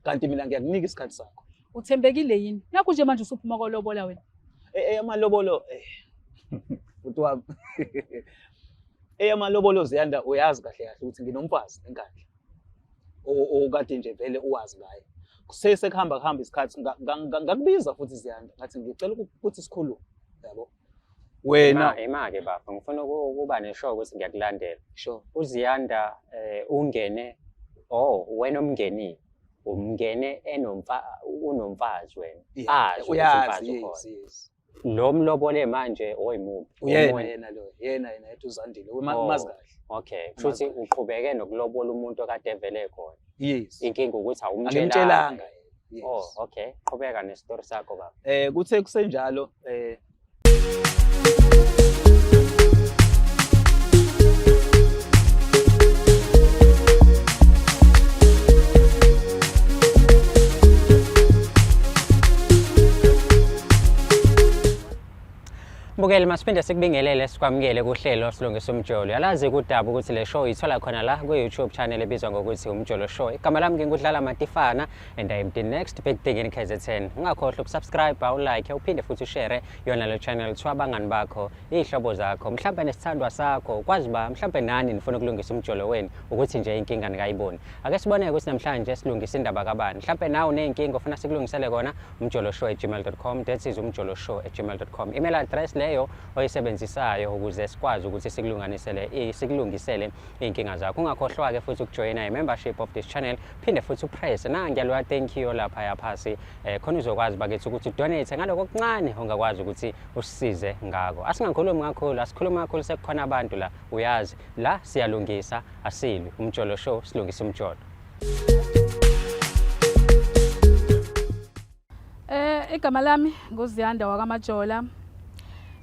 Kanti mina ngiyakunika isikhathi sakho. Uthembekile yini? Nakhu nje manje usuphuma kolobola wena. Eyamalobolo bhuti wami. Eyamalobolo Ziyanda uyazi kahle kahle ukuthi nginomfazi eNkandla. Okade nje vele uwazi ngaye. Kusese kuhamba kuhamba isikhathi ngakubiza futhi Ziyanda ngathi ngicela ukuthi sikhulume yabo. Wena Ima-ke bafo, ngifuna ukuba nesure ukuthi ngiyakulandela. Sure. UZiyanda ungene, oh wena omngenile, umngene unomfazi wena. Yeah, Azi ukuthi uyazi, umfazi yes, ukhona. yes. Lo mlobole manje oyimuphi? Uyena Omunye? yena lo, yena yena ethi uZandile, Oh. umazi kahle. Okay, Umazi kushuthi kahle. uqhubeke nokulobola umuntu okade evele khona. Yes. Inkinga ukuthi awumtshelanga. Angimtshelanga. Yes. Oh, okay. Qhubeka nestory sakho baba. Kuthe kusenjalo Mbukeli, masiphinde sikubingelele sikwamukele kuhlelo Silungisa Umjolo. Yalazi kudaba ukuthi le show ithola khona la ku-YouTube channel ebizwa ngokuthi Umjolo Show. Igama lami nginguDlala Matifana and I am the next big thing in KZN. Ungakhohlwa ukusubscribe, ulike, uphinde futhi ushare yona le channel to abangani bakho, iy'hlobo zakho, mhlampe nesithandwa sakho, kwazi ba mhlampe nani nifuna ukulungisa umjolo wenu ukuthi nje inkinga nikayiboni. Ake sibone ukuthi namhlanje silungisa indaba kabani. Mhlampe nawe uney'nkinga ofuna sikulungisele kona, umjoloshow@gmail.com, that is umjoloshow@gmail.com. Email address leyo oyisebenzisayo ukuze sikwazi ukuthi sikulungisele iy'nkinga zakho. Ungakhohlwa-ke futhi ukujoyina i-membership of this channel, phinde futhi upress nangiyaluya thank you lapha phasi, khona uzokwazi bakithi ukuthi udonate ngaloko okuncane ongakwazi ukuthi usisize ngako. Asingakhulumi kakhulu, asikhulumi kakhulu sekukhona abantu la, uyazi la siyalungisa asilwi. Umjolo Show, silungisa umjolo. Igama lami nguZiyanda wakaMajola.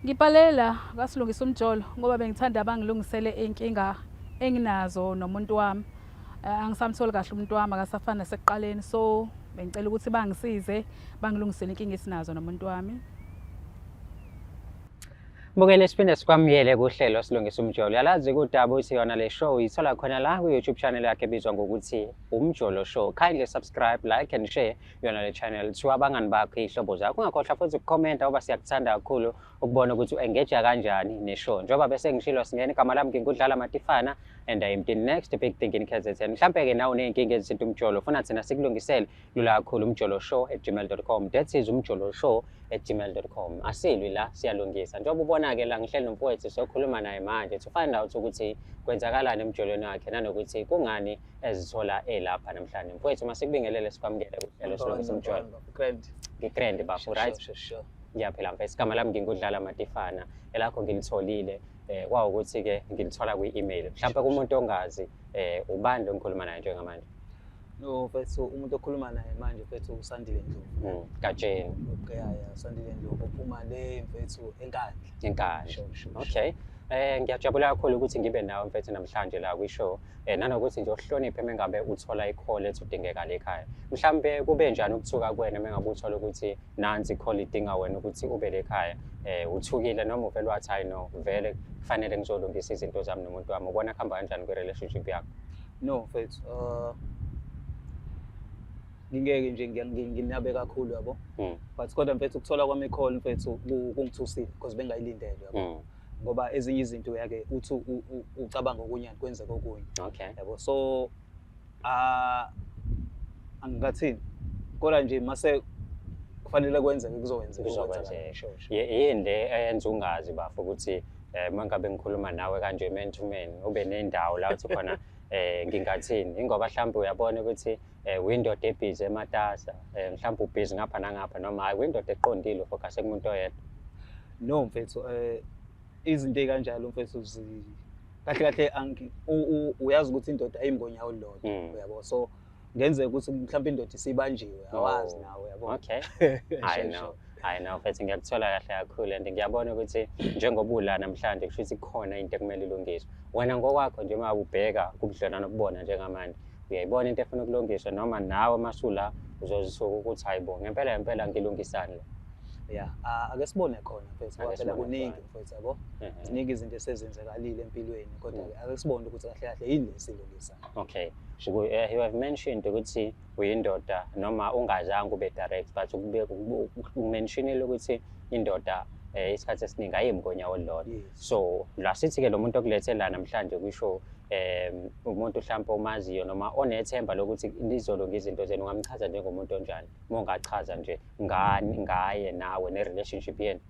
Ngibhalela kaSilungisa Umjolo ngoba bengithanda bangilungisele inkinga enginazo nomuntu wami. Angisamtholi kahle umuntu wami, akasafani nasekuqaleni, so bengicela ukuthi bangisize bangilungisele inkinga esinazo nomuntu wami. Mbukeli, siphinde sikwamukele kuhlelo Silungisa Umjolo. Yalazi kudaba ukuthi yona le show uyithola khona la ku-YouTube channel yakhe ebizwa ngokuthi Umjolo Show. Kindly subscribe, like and share yona le channel to abangani bakho, iy'hlobo zakho. Ungakhohlwa futhi ukukhomenta ngoba siyakuthanda kakhulu ukubona ukuthi u-engage kanjani ne-show. Njengoba bese ngishilo singena, igama lami nginguDlala Matifana and I am the next big thing in KZN. Mhlampe-ke nawe uney'nkinga ezithinta umjolo, ufuna thina sikulungisele, lula kakhulu, umjoloshow@gmail.com. That is umjoloshow@gmail.com. Asilwi la, siyalungisa. Njengoba ubona-ke la ngihleli nomfowethu sokhuluma naye manje to find out ukuthi kwenzakalani emjolweni wakhe nanokuthi kungani ezithola elapha namhlanje. Mfowethu, masikubingelele sikwamukele kuhlelo Silungisa Umjolo. Grand. Ngigrand bafo, right? Sure, sure. Ngiyaphila mfethu. Igama lami nginguDlala Matifana, elakho ngilitholile kwawukuthi-ke ngilithola kwi-email. Mhlawumbe kumuntu ongazi ubani lo ngikhuluma naye njengamanje? No mfethu, umuntu okhuluma naye manje mfethu uSandile Ndlovu. Gatsheni. Okay, yeah, uSandile Ndlovu uphuma le mfethu eNkandla. Enkandla. Sure, sure, sure. Okay. Ngiyajabula kakhulu ukuthi ngibe nawe mfethu namhlanje la kwi-show. Nanokuthi nje uhloniphe mengabe uthola i-call ethi udingeka le ekhaya. Mhlambe kube njani ukuthuka kuwena mengabe uthola ukuthi nansi i-call idinga wena ukuthi ube le ekhaya? Uthukile noma uvele wathi hayi no, vele kufanele ngizolungisa izinto zami nomuntu wami? Ubona kuhamba kanjani kwi-relationship yakho? No mfethu, ngingeke nje nginabe kakhulu yabo. But kodwa mfethu ukuthola kwami i-call mfethu kungithusile because bengayilindele yabo. Ngoba ezinye izinto uyake uthi ucabanga okunye kwenzeka okunye. Yabo, so angingathini. Kodwa nje mase kufanele kwenzeke kuzokwenzeka. Kuzokwenzeka. Sure, sure. Yini le eyenza ungazi bafo ukuthi uma ngabe ngikhuluma nawe kanje man to man ube nendawo la uthi khona ngingathini? Ingoba mhlawumbe uyabona ukuthi windoda ebhizi ematasa, mhlawumbe ubhizi ngapha nangapha, noma hayi windoda eqondile ufocus kumuntu oyedwa. No mfethu, izinto ey'kanjalo mfethu kahle kahle uyazi ukuthi indoda ayimngonyawo olulodwa, uyabo. So ngenzeka ukuthi mhlawumbe indoda isibanjiwe, awazi nawe, uyabo. Okay. Sure, I know. sure. I know mfethu, ngiyakuthola kahle kakhulu and ngiyabona ukuthi njengoba ula namhlanje kusho ukuthi kukhona into ekumele ilungiswe. Wena ngokwakho nje uma ubheka kubudlelwano obubona njengamanje, uyayibona into efuna ukulungiswa noma nawe masula uzozisuka ukuthi hayibo ngempela ngempela ngilungisani la? Yeah, ake sibone khona mfethu, ngoba Ake phela sibone kuningi khona. mfethu, yabo. Ziningi izinto esezenzakalile empilweni, kodwa ke ake sibone ukuthi kahle kahle yini le esilungisayo. Okay. You have mentioned ukuthi uyindoda, noma ungazange ube direct, but umentionile ukuthi indoda isikhathi esiningi ayimi ngonyawo olulodwa. So la sithi-ke lo muntu okulethe la namhlanje kwisho umuntu mhlawumpe omaziyo noma onethemba lokuthi lizolunga izinto zenu, ungamchaza njengomuntu onjani? Uma ungachaza nje ngani ngaye nawe ne-relationship yenu.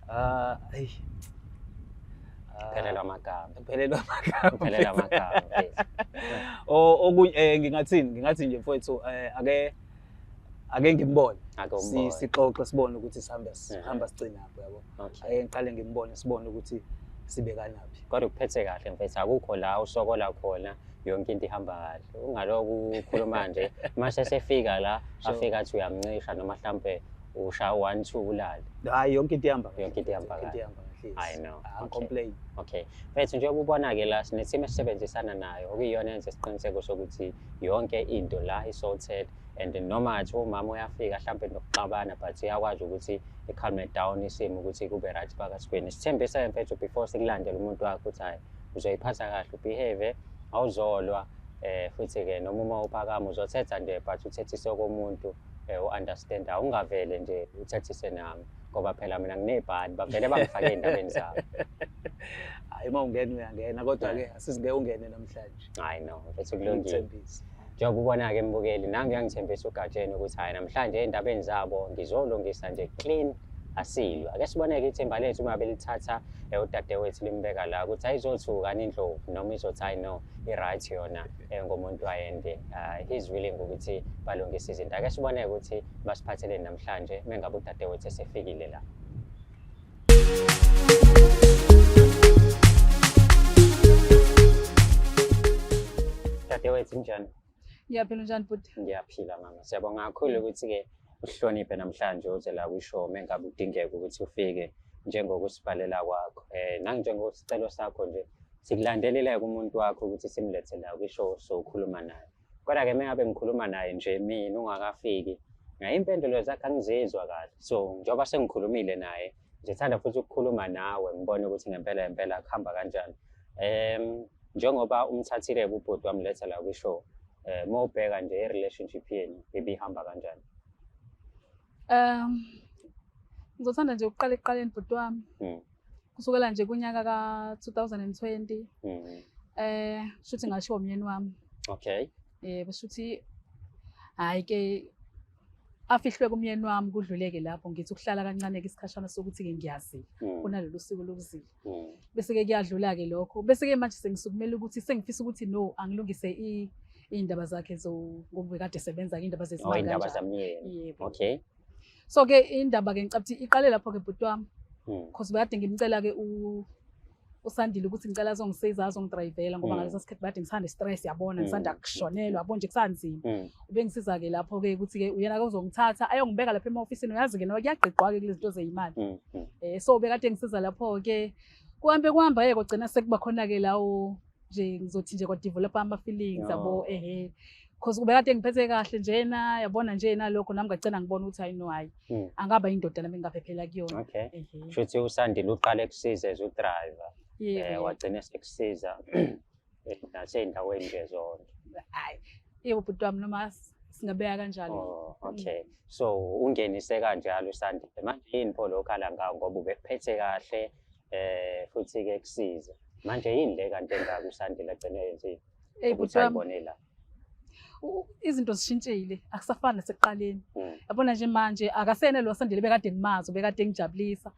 Ah, ayi. Phelelwa amagama. Phelelwa amagama. Phelelwa amagama, mfethu. Okunye ngingathini? Ngingathi nje mfowethu, ake ngimbone. Ake umbone. Sixoxe sibone ukuthi sihamba sigcinaphi, yabo. Ake ngiqale ngimbone sibone ukuthi sibekanaphi. Kodwa ukuphethe kahle mfethu, akukho la usokola khona, yonke into ihamba kahle. Ungaloku ukhuluma nje, mase sefika la, afika athi uyamncisha noma mhlambe ushaya 1 2 ulale. Hayi, yonke into ihamba kahle. Yonke into ihamba Yonke into kahle. ihamba kahle, yes. I know. Angicomplain. Okay. Mfethu, njengoba ubona-ke la sine-team esisebenzisana nayo, okuyiyona yenza isiqiniseko sokuthi yonke into la i-sorted, and noma athi umama uyafika mhlampe nokuxabana, but uyakwazi ukuthi i-calm down isimo ukuthi kube right phakathi kwenu. Sithembisa mfethu before sikulandele umuntu wakho ukuthi hhayi uzoyiphatha kahle, ubehave, awuzolwa, futhi-ke noma uma uphakama uzothetha nje, but uthethise komuntu u-understand, awungavele nje uthethise nami, ngoba phela mina nginebhadi, bavele bangifake ey'ndabeni zabo. Hhayi, uma ungena uyangena, kodwa-ke asizike ungene namhlanje. Hhayi no, mfethu kulungile. Ngikuthembise. Njengoba ubona-ke mbukeli, nangu uyangithembisa uGatsheni ukuthi hhayi namhlanje ey'ndabeni zabo ngizolungisa nje clean, asilwa. Ake sibone-ke ithimba lethu uma belithatha udadewethu limbeka la ukuthi ayizothuka indlovu noma izothi hayi no, i-right yona ngomuntu wayende. He's willing ukuthi balungise izinto. Ake sibone-ke ukuthi basiphatheleni namhlanje mengabe udadewethu esefikile la. Dadewethu, njani? Ngiyaphila, njani bhuti? Ngiyaphila mama. Siyabonga kakhulu ukuthi-ke uhloniphe namhlanje uze la kwishow mengabe udingeka ukuthi ufike njengokusibhalela kwakho. Nanjengokusicelo sakho nje sikulandelele kumuntu wakho ukuthi simlethe la kwishow sokhuluma naye. Kodwa-ke mengabe ngikhuluma naye nje mina ungakafiki, naye impendulo zakhe angizizwa kahle. So njengoba sengikhulumile naye, ngithanda futhi ukukhuluma nawe ngibone ukuthi ngempela ngempela kuhamba kanjani. Njengoba umthathile ubhuti wamletha la kwishow, uma ubheka nje i-relationship yenu ibihamba kanjani? Ngizothanda nje ukuqala ekuqaleni bhuti wami. Kusukela nje kunyaka ka-2020. Shuthi ngashiwo umyeni wami. Shuthi hayi ke afihlwe kumyeni wami kudluleke lapho, ngithi ukuhlala kancane ke isikhashana sokuthi ke ngiyazila. Kunalolu siko lokuzila. Bese ke kuyadlula ke lokho. Bese ke manje sengisukumela ukuthi sengifisa ukuthi no, angilungise iy'ndaba zakhe ngoba kade sebenza ke indaba zezimali Oh, indaba kanjalo. zamyeni. Yebo. So ke indaba ke ngicabanga ukuthi iqale lapho ke bhuti wami. Because bekade ngimcela ke uSandile ukuthi ngicela azongisiza azongidrayivela ngoba ngaleso sikhathi bekade ngisanda stress, yabona, ngisanda kushonelwa, yabo nje kusanzima. Ubengisiza ke lapho ke ukuthi ke uyena ke uzongithatha ayongibeka lapha ema-ofisini, uyazi ke nawe kuyagqigqwa ke kulezi zinto zeyimali. So bekade ngisiza lapho ke kuhambe kuhamba ke kugcina sekuba khona ke lawo nje ngizothi nje kwa-develop ama-feelings, yabo, ehe. Because ubekade ngiphethe kahle njena, yabona nje nalokho nami ngagcina ngibona ukuthi hayi no, hayi. Angaba indoda nami engingaphephela kuyona. Shuthi uSandile uqale kusiza as udriver. Wagcina sekusiza nasey'ndaweni nje zonke. Hayi, yebo bhuti wami, noma singabeka kanjalo. Oh, okay. So ungenise kanjalo uSandile. Manje yini pho lokho okhala ngawo ngoba ubekuphethe kahle futhi ke kusiza. Manje yini le kanti engaka uSandile agcine yenzile? Ey, Ukuthi bhuti wami. ayibone la. Izinto zishintshile, akusafani nasekuqaleni. Yabona nje manje akasene lo Sandile bekade ngimazi, bekade ngijabulisa.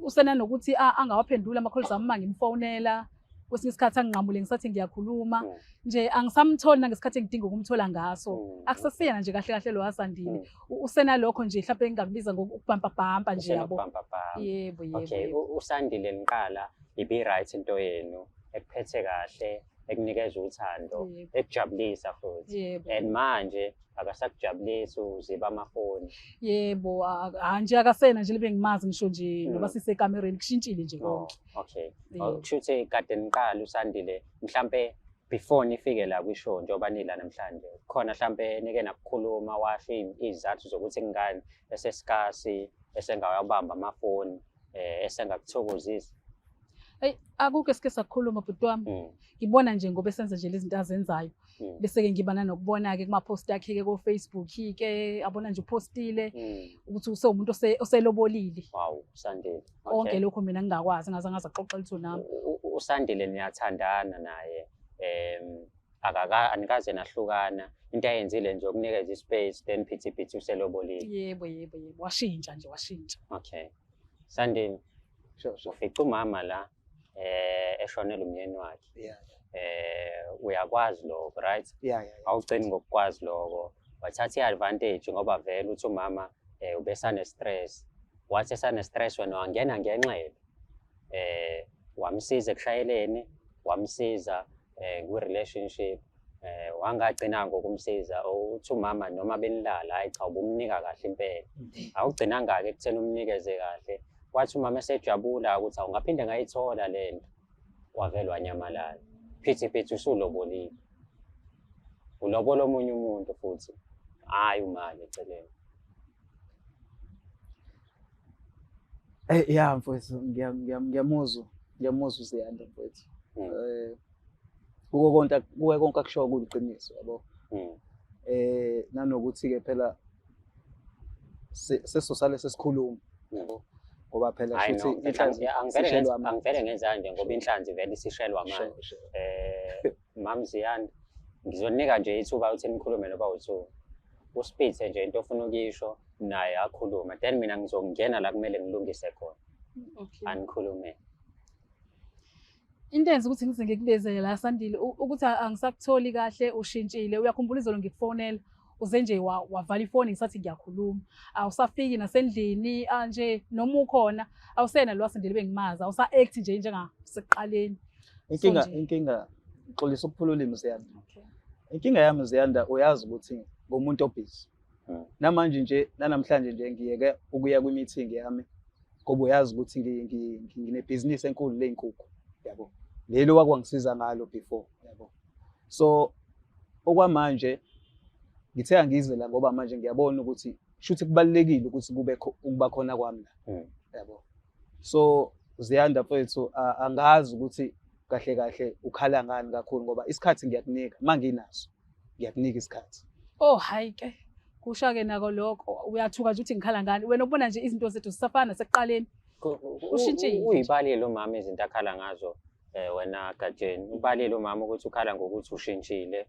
Usena nokuthi angawaphendula ama-calls ami uma ngimfonela, kwesinye isikhathi anginqamule ngisathi ngiyakhuluma. Nje angisamtholi nangesikhathi engidinga ukumthola ngaso. Akusasiyena nje kahle kahle lo Sandile. Usena lokho nje mhlawumbe engingakubiza ngokubhampabhampa nje, yabo. Usenokubhampabhampa. Yebo, yebo, Okay, yebo. uSandile niqala ibi right into yenu, ekuphethe kahle, ekunikeza uthando, ekujabulisa futhi. And manje akasakujabulisi, uziba amafoni. Yebo, nje akasena nje libe ngimazi ngisho nje noba sisekamereni kushintshile nje konke. Kusho ukuthi kade niqala uSandile mhlambe before nifike la kwishow njengoba nila namhlanje, khona mhlambe nike nakukhuluma washo izizathu zokuthi kungani esesikasi esengawabamba amafoni, esengakuthokozisi? Hey, akukho esike sakukhuluma bhuti wami. Ngibona nje ngoba esenza nje lezi zinto azenzayo. Bese-ke ngiba nanokubona-ke kuma-post akhe-ke ko-Facebook-ke, abona nje upostile ukuthi usewumuntu oselobolile. Wow, Sandile. Konke lokho mina ngingakwazi, ngaze ngaze axoxa lutho nami. USandile niyathandana naye. Anikaze nahlukana. Into ayenzile nje ukunikeza ispace then phithi phithi uselobolile. Yebo, yebo, yebo. Washintsha nje, washintsha. Okay. Sandile. Sure, sure. Ufica umama la eshonela umyeni wakhe. Yeah. Uyakwazi lokho, right? Yeah. Awugcini ngokukwazi lokho. Wathatha i-advantage ngoba vele uthi umama ubesane stress. Wathi esane stress wena wangena ngenxeba. Wamsiza ekushayeleni, wamsiza kwi-relationship, wangagcina ngokumsiza uthi umama noma benilala, hayi cha ubumnika kahle impela. Awugcinanga-ke ekutheni umnikeze kahle. Wathi umama esejabula ukuthi awungaphinde ngayithola le nto, wavele wanyamalala. Phithi phithi usulobolile. Ulobola omunye umuntu futhi, hhayi umali eceleni. Ya mfowethu, ngiyamuzwa uZiyanda mfowethu. Kuko konke akushoyo kuliqiniso, yabo. Nanokuthi-ke phela sesosale sesikhuluma, yabo. Ngoba phela futhi inhlanzi angivele ngenza nje ngoba inhlanzi vele isishelwa manje. Mam Ziyanda, ngizonika nje ithuba ukuthi nikhulume noba u-two. Usipithe nje into ofuna ukuyisho naye akhulume, then mina ngizongena la kumele ngilungise khona. Okay. Anikhulume. Into enza ukuthi ngize ngikubezele la Sandile ukuthi angisakutholi kahle, ushintshile. Uyakhumbula izolo ngikufonela uze nje wavala ifoni ngisathi ngiyakhuluma. Awusafiki nasendlini nje noma ukhona awusena lo Sandile bengimazi, awusa-act nje njengasekuqaleni. Inkinga xolisa ukuphula ulimi Ziyanda. Okay. Inkinga yami Ziyanda, uyazi ukuthi ngumuntu obhizi. Namanje nje nanamhlanje nje ngiyeke ukuya kwi-meeting yami ngoba uyazi ukuthi nginebhizinisi enkulu leyinkukhu, yabo. Lelo wakwangisiza ngalo before, yabo. So okwamanje ngithe angize la ngoba manje ngiyabona ukuthi shuthi kubalulekile ukuthi kube ukuba khona kwami la, yabo. So Ziyanda mfethu, angazi ukuthi kahle kahle ukhala ngani kakhulu ngoba isikhathi ngiyakunika, manginaso ngiyakunika isikhathi. Oh hayi ke, kusha ke nako lokho, uyathuka nje uthi ngikhala ngani. Wena ubona nje izinto zethu zisafana sekuqaleni. Ushintshile. Uyibalile umama izinto akhala ngazo wena Gatsheni. Ubalile umama ukuthi ukhala ngokuthi ushintshile,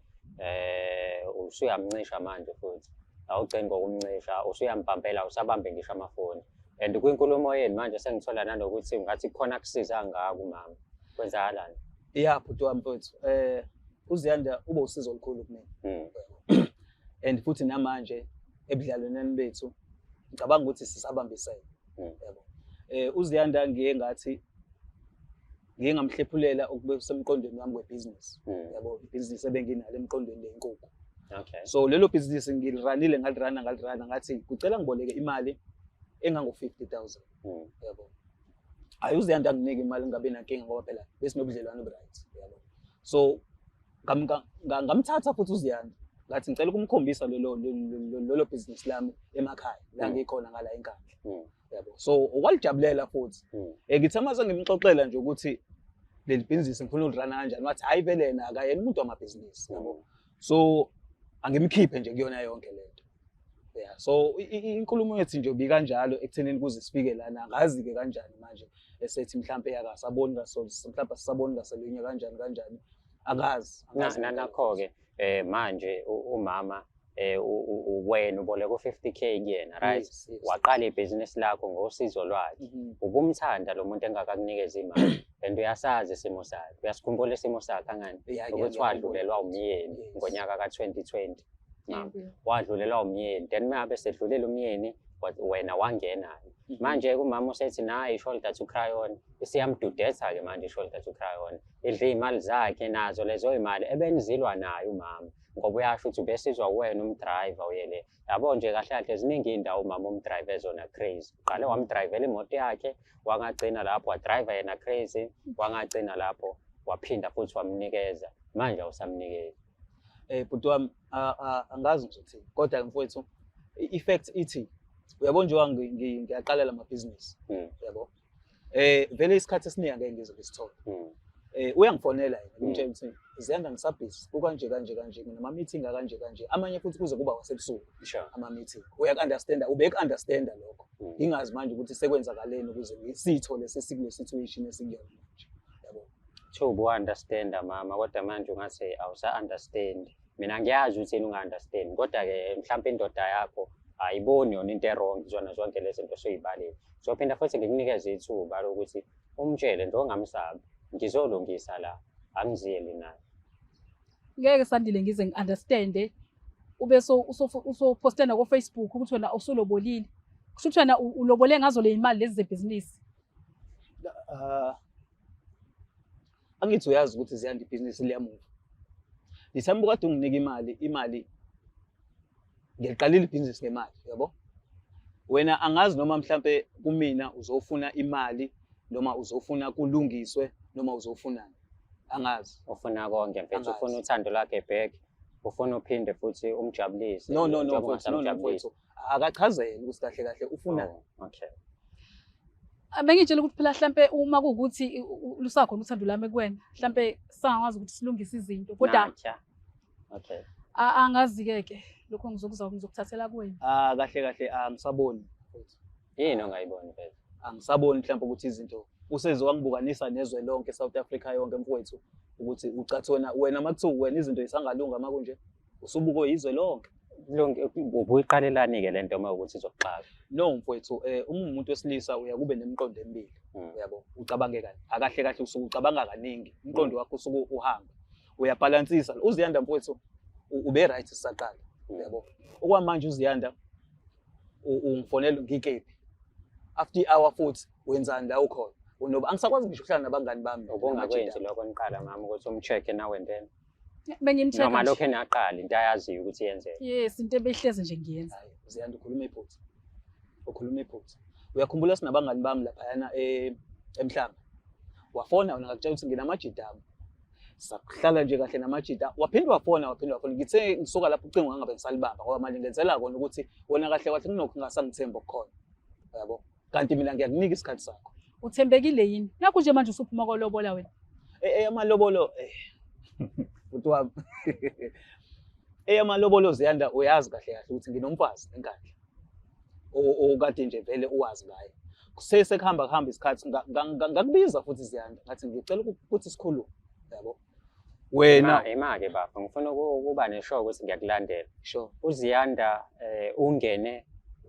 usuyamncisha manje futhi. Awugcini ngokumncisha, usuyampampela, usabambe ngisho amafoni. And kwinkulumo yenu manje sengithola nanokuthi ungathi khona kusiza ngako umama. Kwenzakalani? Ya bhuti wami mfowethu, uZiyanda ube usizo olukhulu kumina. And futhi namanje ebudlalwaneni bethu ngicabanga ukuthi sisabambisene. Yabo. UZiyanda ngiye ngathi ngiye ngamhlephulela ukube semqondweni wami webhizinisi. Yabo, ibhizinisi ebenginalo emqondweni lenkukhu. Okay. So lelo bhizinisi ngiliranile ngalirana ngathi kucela ngiboleke imali engango 50,000. Yabo. Hayi uZiyanda anginike imali ngingabi nankinga ngoba phela besinobudlelwano obu-right, yabo. So ngamthatha futhi uZiyanda ngathi ngicela ukumkhombisa lolo business lami emakhaya la ngikhona ngala eNkandla, yabo. So walijabulela futhi. Ngithe mase ngimxoxela nje ukuthi leli bhizinisi ngifuna ukulirana kanjani, wathi hayi vele yena akayena umuntu wamabhizinisi, yabo. So angimkhiphe nje kuyona yonke lento. Yeah, so inkulumo yethu nje ibikanjalo ekuthenini kuze sifike lana, angazi-ke kanjani manje esethi mhlampe akasaboni kaso, mhlampe asisaboni ngaselinye kanjani kanjani, angazi. Nakho-ke manje umama wena uboleka u-50K kuyena, right? Yes, yes. Waqala ibhizinisi lakho ngosizo lwakhe. Ubumthanda lo muntu engakakunikeza imali and uyasazi isimo sakhe, uyasikhumbula isimo sakhe angani ukuthi wadlulelwa umyeni ngonyaka ka-2020. Wadlulelwa umyeni, then uma besedlulile umyeni wena wangena. Manje umama usethi nayi i-shoulder to cry on, isiyamdudetha-ke manje i-shoulder to cry on. Idla iy'mali zakhe nazo lezo y'mali ebenizilwa naye umama, ngoba uyasho ukuthi ubesizwa wena umdrayiva uye le. Yabo nje kahle kahle ziningi iy'ndawo umama umdrayiva ezona crazy. Uqale wamdrayivela imoto yakhe, wangagcina lapho, wadrayiva yena crazy, wangagcina lapho, waphinda futhi wamnikeza. Manje awusamnikezi. Bhuti wami, angazi ngizothini, kodwa mfowethu, i-fact ithi uyabona njengoba ngiyaqala lamabhizinisi, yabo. Vele isikhathi esiningi angeke ngize ngisithole. Uyangifonela yena ngimtshela ukuthi Ziyanda ngisabhizi kukanje kanje kanje nginama-meeting akanje kanje, amanye futhi kuze kuba wasebusuku ama-meeting. Uyaku-understanda, ubeku-understanda lokho. Ngingazi manje ukuthi sekwenzakaleni ukuze siyithole sesikule situation esikuyona manje. Yabo. Kuthiwa ubu-understanda mama, kodwa manje ungathi awusa-understand. Mina ngiyazi ukuthi yini unga-understand, kodwa-ke mhlawumpe indoda yakho ayiboni yona into e-wrong kuzona zonke lezi zinto osuyibalile. Ngizophinda futhi ngikunikeze ithuba lokuthi umtshele nje ongamsabi, ngizolungisa la, angiziyeli naye. Ngeke Sandile ngize ngi-understande ube usophoste nako-Facebook ukuthi wena usulobolile. Kusho ukuthi wena ulobole ngazo le imali lezi zebhizinisi. Angithi uyazi ukuthi Ziyanda ibhizinisi liyamuva. Ngithemba ukade unginika imali ngiyaqalile ibhizinisi ngemali, yabo. Wena angazi noma mhlampe kumina uzofuna imali noma uzofuna kulungiswe noma uzofunani. Angazi. Ufuna konke mfethu, Angazi. ufuna uthando lwakhe back, ufuna uphinde futhi umjabulise. No, no, no, njengoba mfethu, no, no, ungasamjabulisi. mfethu. Akachazele ukuthi kahle kahle ufunani. Oh, okay. Bengitshela ukuthi phela hlampe uma kuwukuthi lusakhona uthando lwami kuwena, hlampe sangakwazi ukuthi silungise izinto, kodwa Natya. Okay. angazi-ke ke lokho ngizokuthathela kuwena. Kahle kahle angisaboni mfethu. Yini ongayiboni mfethu? Angisaboni mhlawumbe ukuthi izinto useze wangibukanisa nezwe lonke, South Africa yonke mfowethu, ukuthi ucathi wena makuthiwa wena izinto zisangalunga makunje, usubukwe izwe lonke. Lungi, ubuyiqalelani-ke le nto uma ukuthi izokuxaka? No mfowethu, uma umuntu wesilisa uya kube nemiqondo emibili, uyabo, ucabange kanye. Akahle kahle usuke ucabanga kaningi, umqondo wakho usuke uhamba. Uyabhalansisa. UZiyanda mfowethu ube right sisaqala, uyabo. Okwamanje uZiyanda ungifonela ngikephi? After i-hour futhi wenzani la ukhona? Unoba angisakwazi ngisho ukuhlala nabangani bami. Ubungakwenzi lokho niqala mama ukuthi umcheck-e now and then. Bengimcheck-a Noma nje. lokho enaqala into ayaziyo ukuthi yenzeke. Yes, into ebehleze nje ngiyenza. Hayi, Ziyanda ukhuluma iphutha. Ukhuluma iphutha. Uyakhumbula sinabangani bami laphayana eMhlanga. Wafona wena ngakutshela ukuthi nginamajida ami. Sakuhlala nje kahle namajida. Waphinde wafona, waphinde wafona. Ngithe ngisuka lapho ucingo ngangabe ngisalibamba ngoba manje ngenzela kona ukuthi wena kahle kahle kunokho ngasangithembi okukhona. Uyabo? Kanti mina ngiyakunika isikhathi sakho. Uthembekile yini? Nakhu nje manje usuphuma kolobola wena. Amalobolo, bhuti wami. Amalobolo Ziyanda uyazi kahle kahle ukuthi nginomfazi eNkandla. Okade nje vele uwazi ngaye. Kusese kuhamba kuhamba isikhathi ngakubiza futhi Ziyanda ngathi ngicela ukuthi sikhulume, yabo. Wena Ima-ke baba, ngifuna ukuba neshow ukuthi ngiyakulandela. Sure. UZiyanda ungene,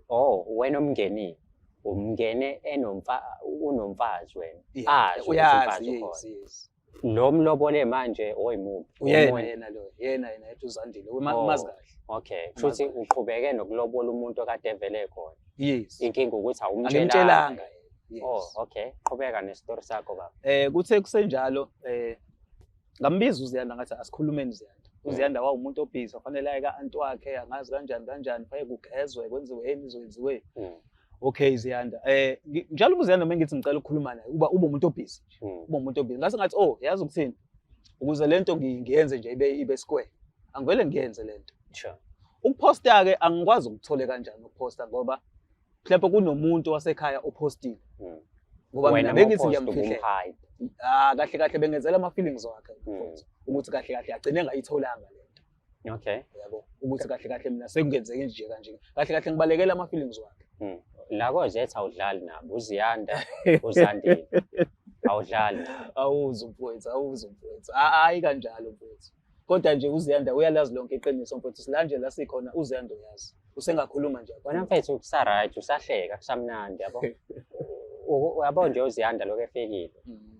oh wena umngenile. Umngene unomfazi wena. Yeah, Azi ukuthi uyazi, umfazi yes, ukhona. yes. Lo mlobole manje oyimuphi? Uyena Omunye? yena lo, yena yena ethi uZandile, Oh, umazi kahle. Okay, Umazi futhi kahle. uqhubeke nokulobola umuntu okade evele khona. Yes. Inkinga ukuthi awumtshelanga. Angimtshelanga. Yes. Oh, okay. Qhubeka nestory sakho baba. Kuthe kusenjalo, ngambiza uZiyanda ngathi asikhulumeni Ziyanda. UZiyanda wawumuntu obhizi, wafanele aye ka-anti wakhe, angazi kanjani kanjani, fanele kugezwe, kwenziwe yini, izokwenziwe. Okay Ziyanda. Njalo uZiyanda uma ngithi ngicela ukukhuluma naye, uba umuntu obhizi nje. Uba umuntu obhizi. Ngase ngathi, oh, yazi ukuthini? Ukuze lento ngiyenze nje ibe square. Angivele ngiyenze lento. Ukuposta ke angikwazi ukuthole kanjani ukuposta ngoba mhlawumbe kunomuntu wasekhaya opostile. Ngoba Wena mina bengithi mawuposta ngiyamfihlela. ubumhide. Kahle kahle bengenzela ama feelings wakhe futhi ukuthi kahle kahle agcine engayitholanga lento. Yabo, ukuthi kahle kahle mina sekungenzeke nje kanje. Kahle kahle ngibalekela ama feelings wakhe. La kozetha awudlali nabo, uZiyanda, uZandile. Awudlali nabo. Awuzi mfowethu, awuzi mfowethu. Hayi kanjalo mfowethu. Kodwa nje uZiyanda uyalazi lonke iqiniso mfowethu. Sila nje la sikhona uZiyanda uyazi. Usengakhuluma nje. Wena mfethu kusa right, usahleka kusamnandi yabo. Uyabo nje uZiyanda lokho efikile.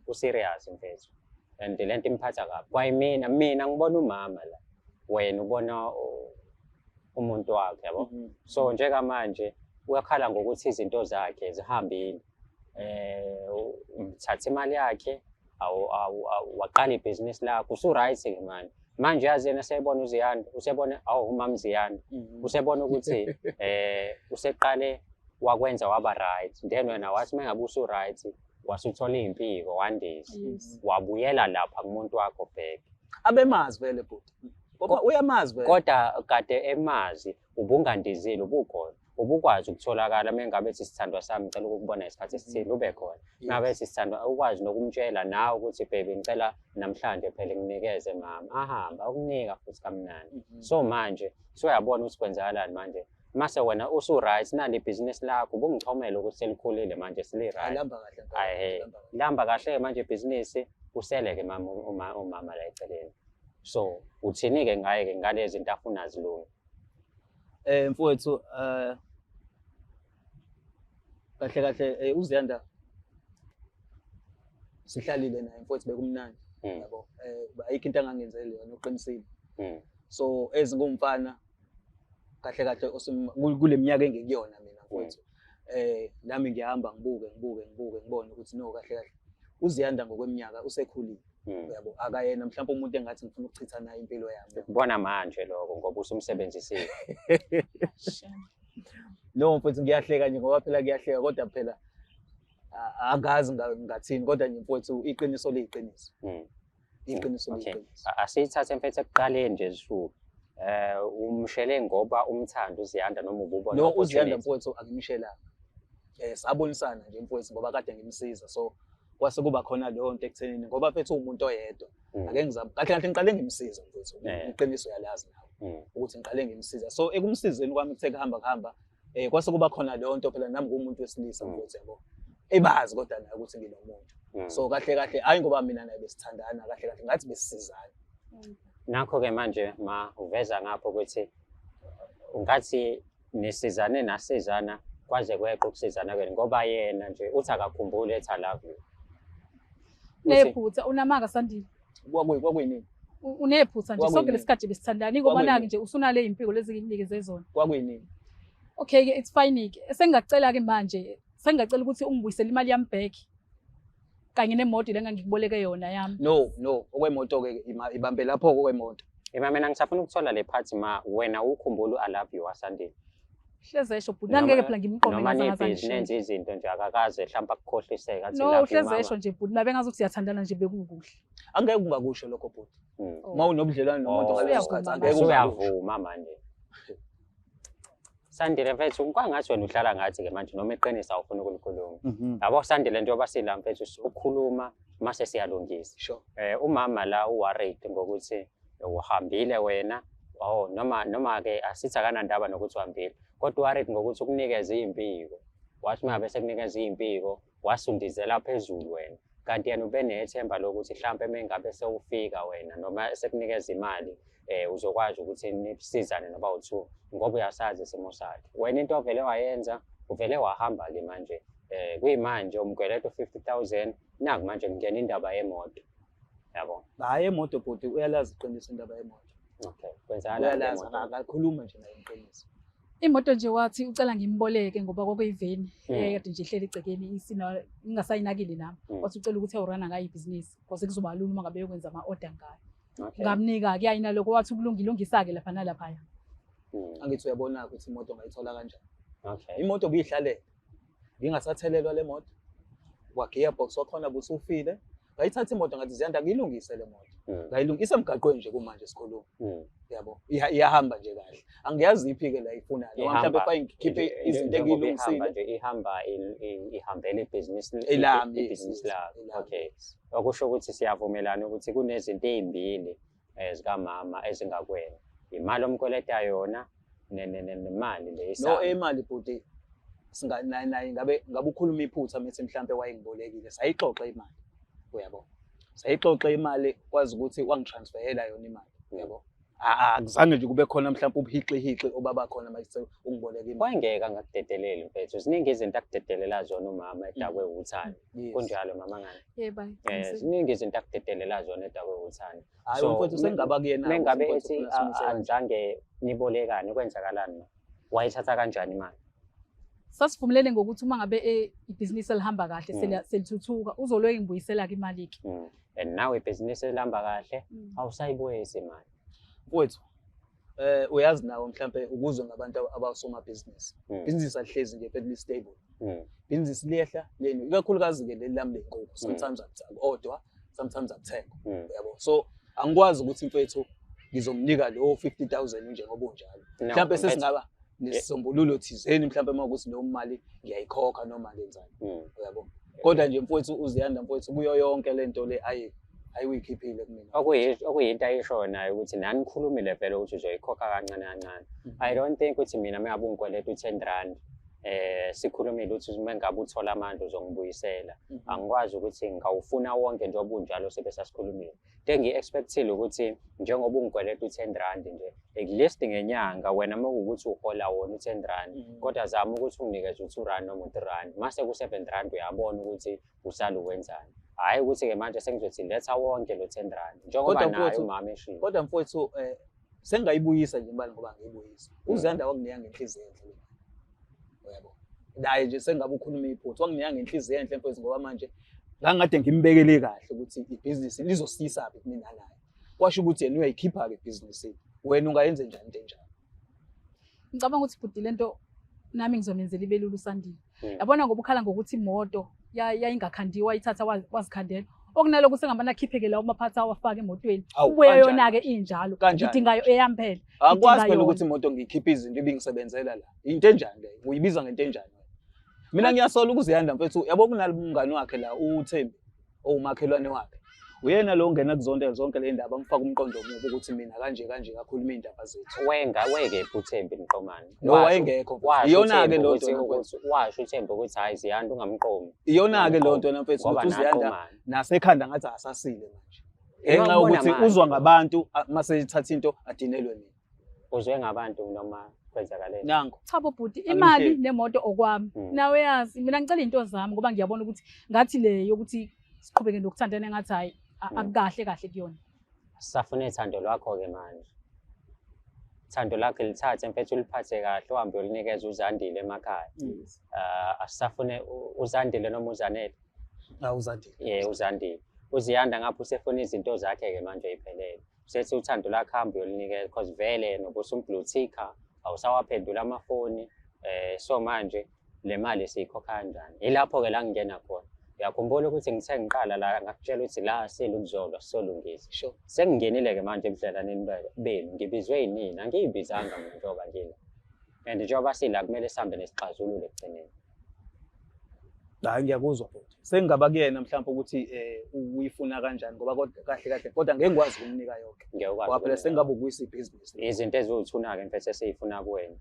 Userious mfethu. And lento imphatha kabi. Kwayimina, mina ngibona umama la. Wena ubona umuntu wakhe yabo. So njengamanje uyakhala ngokuthi izinto zakhe zihambile. Uthatha imali yakhe, waqala ibhizinisi lakho, usu-right ke manje. Manje yazi yena usebona uZiyanda, usebona awu umama Ziyanda. Usebona ukuthi useqale wakwenza waba right. Then wena wathi mengabe usu-right wasuthola impiko wandisa. Wabuyela lapha kumuntu wakho back. Abemazi vele bhuti. Ngoba uyamazi vele. Kodwa kade emazi ubungandizile ubukhona. Ubukwazi ukutholakala uma ngabe ethi sithandwa sami ngicela ukukubona isikhathi esithile ube khona. Ngabe ethi sithandwa ukwazi nokumtshela nawe ukuthi baby ngicela namhlanje phela nginikeze mama. Ahamba ukunika futhi kamnandi. So manje usuyabona ukuthi kwenzakalani manje. Mase wena usu-right nali ibhizinisi lakho ubungichomela ukuthi selikhulile manje seli-right. Alihamba kahle ngempela, Ayi, lihamba kahle. lihamba kahle manje ibhizinisi usele-ke mama umama la eceleni. So uthini-ke ngaye-ke ngalezi zinto afuna zilunge? Mfowethu kahle kahle uZiyanda sihlalile naye mfowethu bekumnandi yabo. Ayikho into angangenzeli yona uqinisile. So ezingumfana kahle kahle kule minyaka engikuyona mina mfowethu. Nami ngiyahamba ngibuke ngibuke ngibuke ngibone ukuthi no kahle kahle uZiyanda ngokweminyaka usekhulile. Yabo akayena mhlawumbe umuntu engathi ngifuna ukuchitha naye impilo yami. Ukubona manje lokho ngoba usumsebenzisile. No mfowethu ngiyahleka nje ngoba phela kuyahleka kodwa phela angazi ngathini kodwa nje mfowethu iqiniso liyiqiniso. Iqiniso liyiqiniso. Asiyithathe mfethu ekuqaleni nje zisuke. Umshele ngoba umthanda uZiyanda noma ububona No uZiyanda opportunity? mfowethu angimshelanga. Sabonisana nje mfowethu ngoba kade ngimsiza so kwase kuba khona leyo nto ekuthenini ngoba mfethu uwumuntu oyedwa. Ake ngizame kahle kahle ngiqale ngimsiza mfowethu. Iqiniso uyalazi nawe ukuthi ngiqale ngimsiza. So ekumsizeni kwami kuthe kuhamba kuhamba kwase kuba khona leyo nto phela nami ngumuntu wesilisa mfowethu yabo. Ebazi kodwa naye ukuthi nginomuntu. So kahle kahle hayi ngoba mina naye besithandana kahle kahle ngathi besisizana. Nakho ke manje ma uveza ngapho ukuthi ungathi nisizane nasizana kwaze kweqa ukusizana kwenu ngoba yena nje uthi akakhumbuli ethi I love you. Unephutha unamanga Sandile. Kwakuyini? Unephutha nje sonke Kwakuyini? lesikhathi besithandana ngoba Kwakuyini? naki nje usunale impiko lezi ngikunikeze zona. Kwakuyini? Okay ke it's fine ke. Sengingacela ke manje, sengingacela ukuthi ungibuyisele imali yami back. Kanye nemoto le engangikuboleke yona yami. No, no, okwemoto ke ibambe lapho okwemoto. Ema mina ngisafuna ukuthola le part ma wena ukhumbula I love you waSandile. Hleze esho bhuti, nangeke phela ngimqome Noma ngaze nibhizi ngazangisho. nenze izinto nje akakaze mhlawumbe akukhohliseke athi No, love you uhleze mama. esho nje bhuti, nabe ngazuthi siyathandana nje bekukuhle. Angeke ungakusho lokho bhuti. Uma unobudlelwane nomuntu Oh. ngaleso sikhathi Usuyavuma angeke ungakusho. Usuyavuma manje. Sandile mfethu kwangathi wena uhlala ngathi ke manje noma iqiniso awufuni ukulikhuluma. Yabo Sandile njengoba sila mfethu ukhuluma mase siyalungisa. Umama la u-worried ngokuthi uhambile wena oh noma ke asithi akanandaba nokuthi uhambile kodwa u-worried ngokuthi ukunikeze impiko. Wathi uma bese kunikeza impiko wasundizela phezulu wena. Kanti yena ube nethemba lokuthi mhlambe mengabe sewufika wena noma sekunikeza imali uzokwazi ukuthi nisizane noba u2 ngoba uyasazi isimo sakhe. Wena into ovele wayenza uvele wahamba ke manje kuyimanje umkweleto 50,000 naku manje kungena indaba yemoto. Yabo. Hayi emoto bhuti uyalazi iqiniso indaba yemoto. Okay, kwenzakalani Uyalazi, ngemoto? akakhuluma nje naye iqiniso. Imoto nje wathi ucela ngimboleke ngoba kwakuyiveni kade nje ihleli egcekeni isina ngingasayinakile nami. Wathi ucela ukuthi ayorana ngayo ibhizinisi because kuzoba lula uma ngabe yokwenza ama-order ngayo. Ngamnika ke ayina lokho wathi ukulungile ungisa-ke lapha nalaphaya. Angithi uyabona ukuthi imoto ngayithola kanjani. Imoto buyihlalele. Ngingasathelelwa le moto. Kwa gearbox wakhona busufile. Ngayithatha imoto ngathi Ziyanda ngilungise le moto. Ngayilungisa emgaqweni nje kumanje sikhuluma. Yabo. Iyahamba nje kahle. Angiyazi iphi ke la ifunayo. Noma mhlawumbe fine ngikhiphe izinto Njengoba engiyilungisile. ihamba nje, ihamba ihambele ibhizinisi Elami, yes, ibhizinisi yes, lakho. elami. Okay. Okusho ukuthi siyavumelana ukuthi kunezinto ezimbili zikamama ezingakwena. Imali omkweleta yona nemali le No, isamba. imali bhuti singa naye ngabe ukhuluma iphutha methi mhlambe wayengibolekile. Sayixoxa imali. Uyabo. Sayixoxa imali kwazi ukuthi wangitransferela yona imali. Uyabo. Akuzange nje kube khona mhlawumbe ubuhixihixi obaba khona mase ungiboleka imali. Kwangeke angakudedeleli mfethu. Ziningi izinto akudedelela zona umama edakwe uthando. Kunjalo mama ngani? Yebo, ayi, Ziningi izinto akudedelela zona edakwe uthando. Hayi, So, mfethu sengingaba kuyena mengabe mfethu, ethi, ufuna simise kanjani? anizange nibolekane kwenzakalani ma? Wayithatha kanjani imali? Sasivumelene ngokuthi uma ngabe ibhizinisi elihamba kahle, selithuthuka, uzoloke ngibuyisela-ke imali ke. And now ibhizinisi elihamba kahle, awusayibuyisi imali. Mfowethu, uyazi nawe mhlambe ukuzwe ngabantu abasomabhizinisi. Ibhizinisi alihlezi nje phela li-stable. Ibhizinisi liyehla, liyenyuka. Ikakhulukazi ke leli lami lenkukhu. Sometimes akuodwa, sometimes akuthengwa. Uyabo? So angikwazi ukuthi mfethu ngizomnika lo 50,000 njengoba unjalo. No, Mhlambe mfethu. sesingaba Nesisombululo thizeni mhlawumbe uma ukuthi leyo mali ngiyayikhokha noma ngenzani. Uyabo? Kodwa nje mfowethu uZiyanda mfowethu kuyo yonke le nto le ayi ayikuyikhiphile kumina. Okuyinto ayishoyo nayo ukuthi nanikhulumile vele ukuthi uzoyikhokha kancane kancane. I don't think ukuthi mina uma ngabe ungikweleta u-10 rand sikhulumile ukuthi uma ngabe uthola amandla uzongibuyisela. Angikwazi ukuthi ngawufuna wonke njengoba unjalo sibe sasikhulumile. Into engiyi-expect-ile ukuthi njengoba ungikweleta u-10 rand nje, at least ngenyanga wena uma kuwukuthi uhola wona u-10 rand, kodwa zama ukuthi unginikeze u-2 rand noma u-3 rand. Mase ku-7 rand uyabona ukuthi usale uwenzani. Hhayi ukuthi-ke manje sengizothi letha wonke lo 10 rand njengoba Kodwa naye mfowethu, umama eshilo. Kodwa mfowethu sengingayibuyisa nje imali ngoba ngiyibuyisa. UZiyanda wakunginika ngenhliziyo enhle le mali. Uyabo? Naye nje sengabe ukhuluma iphutha, wanginika ngenhliziyo enhle mfowethu ngoba manje ngangikade ngimbekele kahle ukuthi ibhizinisi lizosiyisaphi kumina naye. Kwasho ukuthi yena uyayikhipha-ke ibhizinisini. Wena ungayenze njani into enjalo? Ngicabanga ukuthi bhuti lento nami ngizomenzela ibe lula uSandile. Yabona ngoba ukhala ngokuthi imoto yayingakhandiwa ithatha wazikhandela. Okunalokhu sengambana akhipheke lawo maphathi awafake emotweni. Awu, Ubuye kanjani? yona-ke injalo. Kanjani? Ngidinga eyami phela. Akwazi Ngidinga phela yona. ukuthi imoto ngiyikhiphe izinto ibingisebenzela la. Into enjani leyo? Uyibiza ngento enjani wena? Mina ngiyasola ukuZiyanda mfethu, yabo kunalo umngani wakhe la uThembi owumakhelwane wakhe. Uyena lo ongena kuzonke zonke le ndaba amfaka umqondo omubi ukuthi mina kanje kanje kakhuluma iy'ndaba zethu. Wenga wekephi uThembi Mqomane? No, wayengekho. Washo Iyona-ke uThembi leyo nto ukuthi- mfethu. washo uThembi ukuthi hhayi Ziyanda ungamqomi. Iyona-ke leyo nto mfethu Ngoba ukuthi uZiyanda naqomana. nasekhanda ngathi asasile manje. Ngenxa Uma yokuthi ubona uzwa manje. ngabantu mase ethatha into adinelwe mina. Uzwe ngabantu noma kwenzakaleni? Nango. Cha bo bhuti, Angimhleki. imali nemoto okwami. Nawe yazi mina ngicela into zami ngoba ngiyabona ukuthi ngathi le yokuthi siqhubeke nokuthandana ngathi hayi akukahle kahle kuyona. Sisafuna ithando lwakho-ke manje. Ithando lakho lithathe mfethu uliphathe kahle uhambe uyolinikeza uZandile emakhaya. Asisafune uZandile noma uZanele? Ah, uZandile. Yeah, uZandile. UZiyanda ngapha usefuna izinto zakhe-ke manje ey'phelele. Usethi uthando lakhe hambe uyolinikeza because vele nobusumblu ticker awusawaphendula amafoni so manje le mali siyikhokha kanjani? Yilapho-ke la ngingena khona. Uyakhumbula ukuthi ngithe ngiqala la ngakutshela ukuthi la silukuzolwa sizolungisa. Sengingenile-ke manje ebudlelwaneni benu, ngibizwe yinina, angiyibizanga mina njengoba ngila. And njengoba sila kumele sihambe nesixazululo ekugcineni. Hayi ngiyakuzwa bhuti. Sengingaba kuyena mhlawumbe ukuthi uyifuna kanjani ngoba kodwa kahle kahle kodwa ngeke ngikwazi ukumnika yonke. Ngeke ukwazi Ngoba phela ukumnika. sengabe ukuyisa ibhizinisi. Izinto eziwuthuna-ke mfethu esiyifuna kuwena.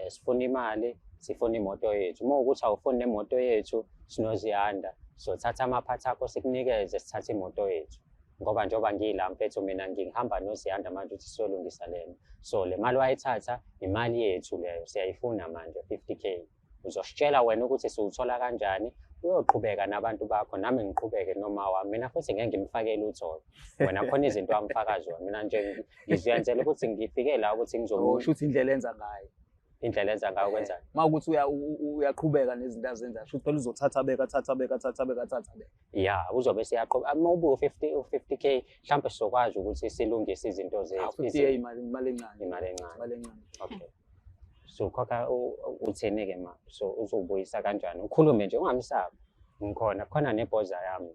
Sifuna imali, sifuna imoto yethu. Uma ukuthi awufuni nemoto yethu, sinoZiyanda. Sizothatha amaphathi akho sikunikeze, sithathe imoto yethu. Ngoba njengoba ngila mfethu mina ngihamba noZiyanda manje ukuthi siyolungisa lena. So le mali wayithatha, imali yethu leyo, siyayifuna manje 50K. Uzositshela wena ukuthi siwuthola kanjani, uyoqhubeka nabantu bakho, nami ngiqhubeke noma wami. Mina futhi ngeke ngimfakele utholo. Wena khona izinto amfaka zona. Mina nje ngiziyenzela ukuthi ngifike la ukuthi ngizomu- Oh, shuthi indlela enza ngayo. Indlela enza ngayo kwenzani? Uma ukuthi uyaqhubeka nezinto azenzayo, shuthi phela uzothatha abeka, athatha abeka, athatha abeka, athatha abeka. Ya, uzobe siyaqhubeka. Uma ubuka u-50K, mhlawumbe sizokwazi ukuthi silungise izinto zethu. Ah, 50K imali encane. Imali encane. Imali encane. Okay. So khokha uthini-ke ma? So uzobuyisa kanjani? Ukhulume nje ungamsabi. Ngikhona, khona nebhoza yami.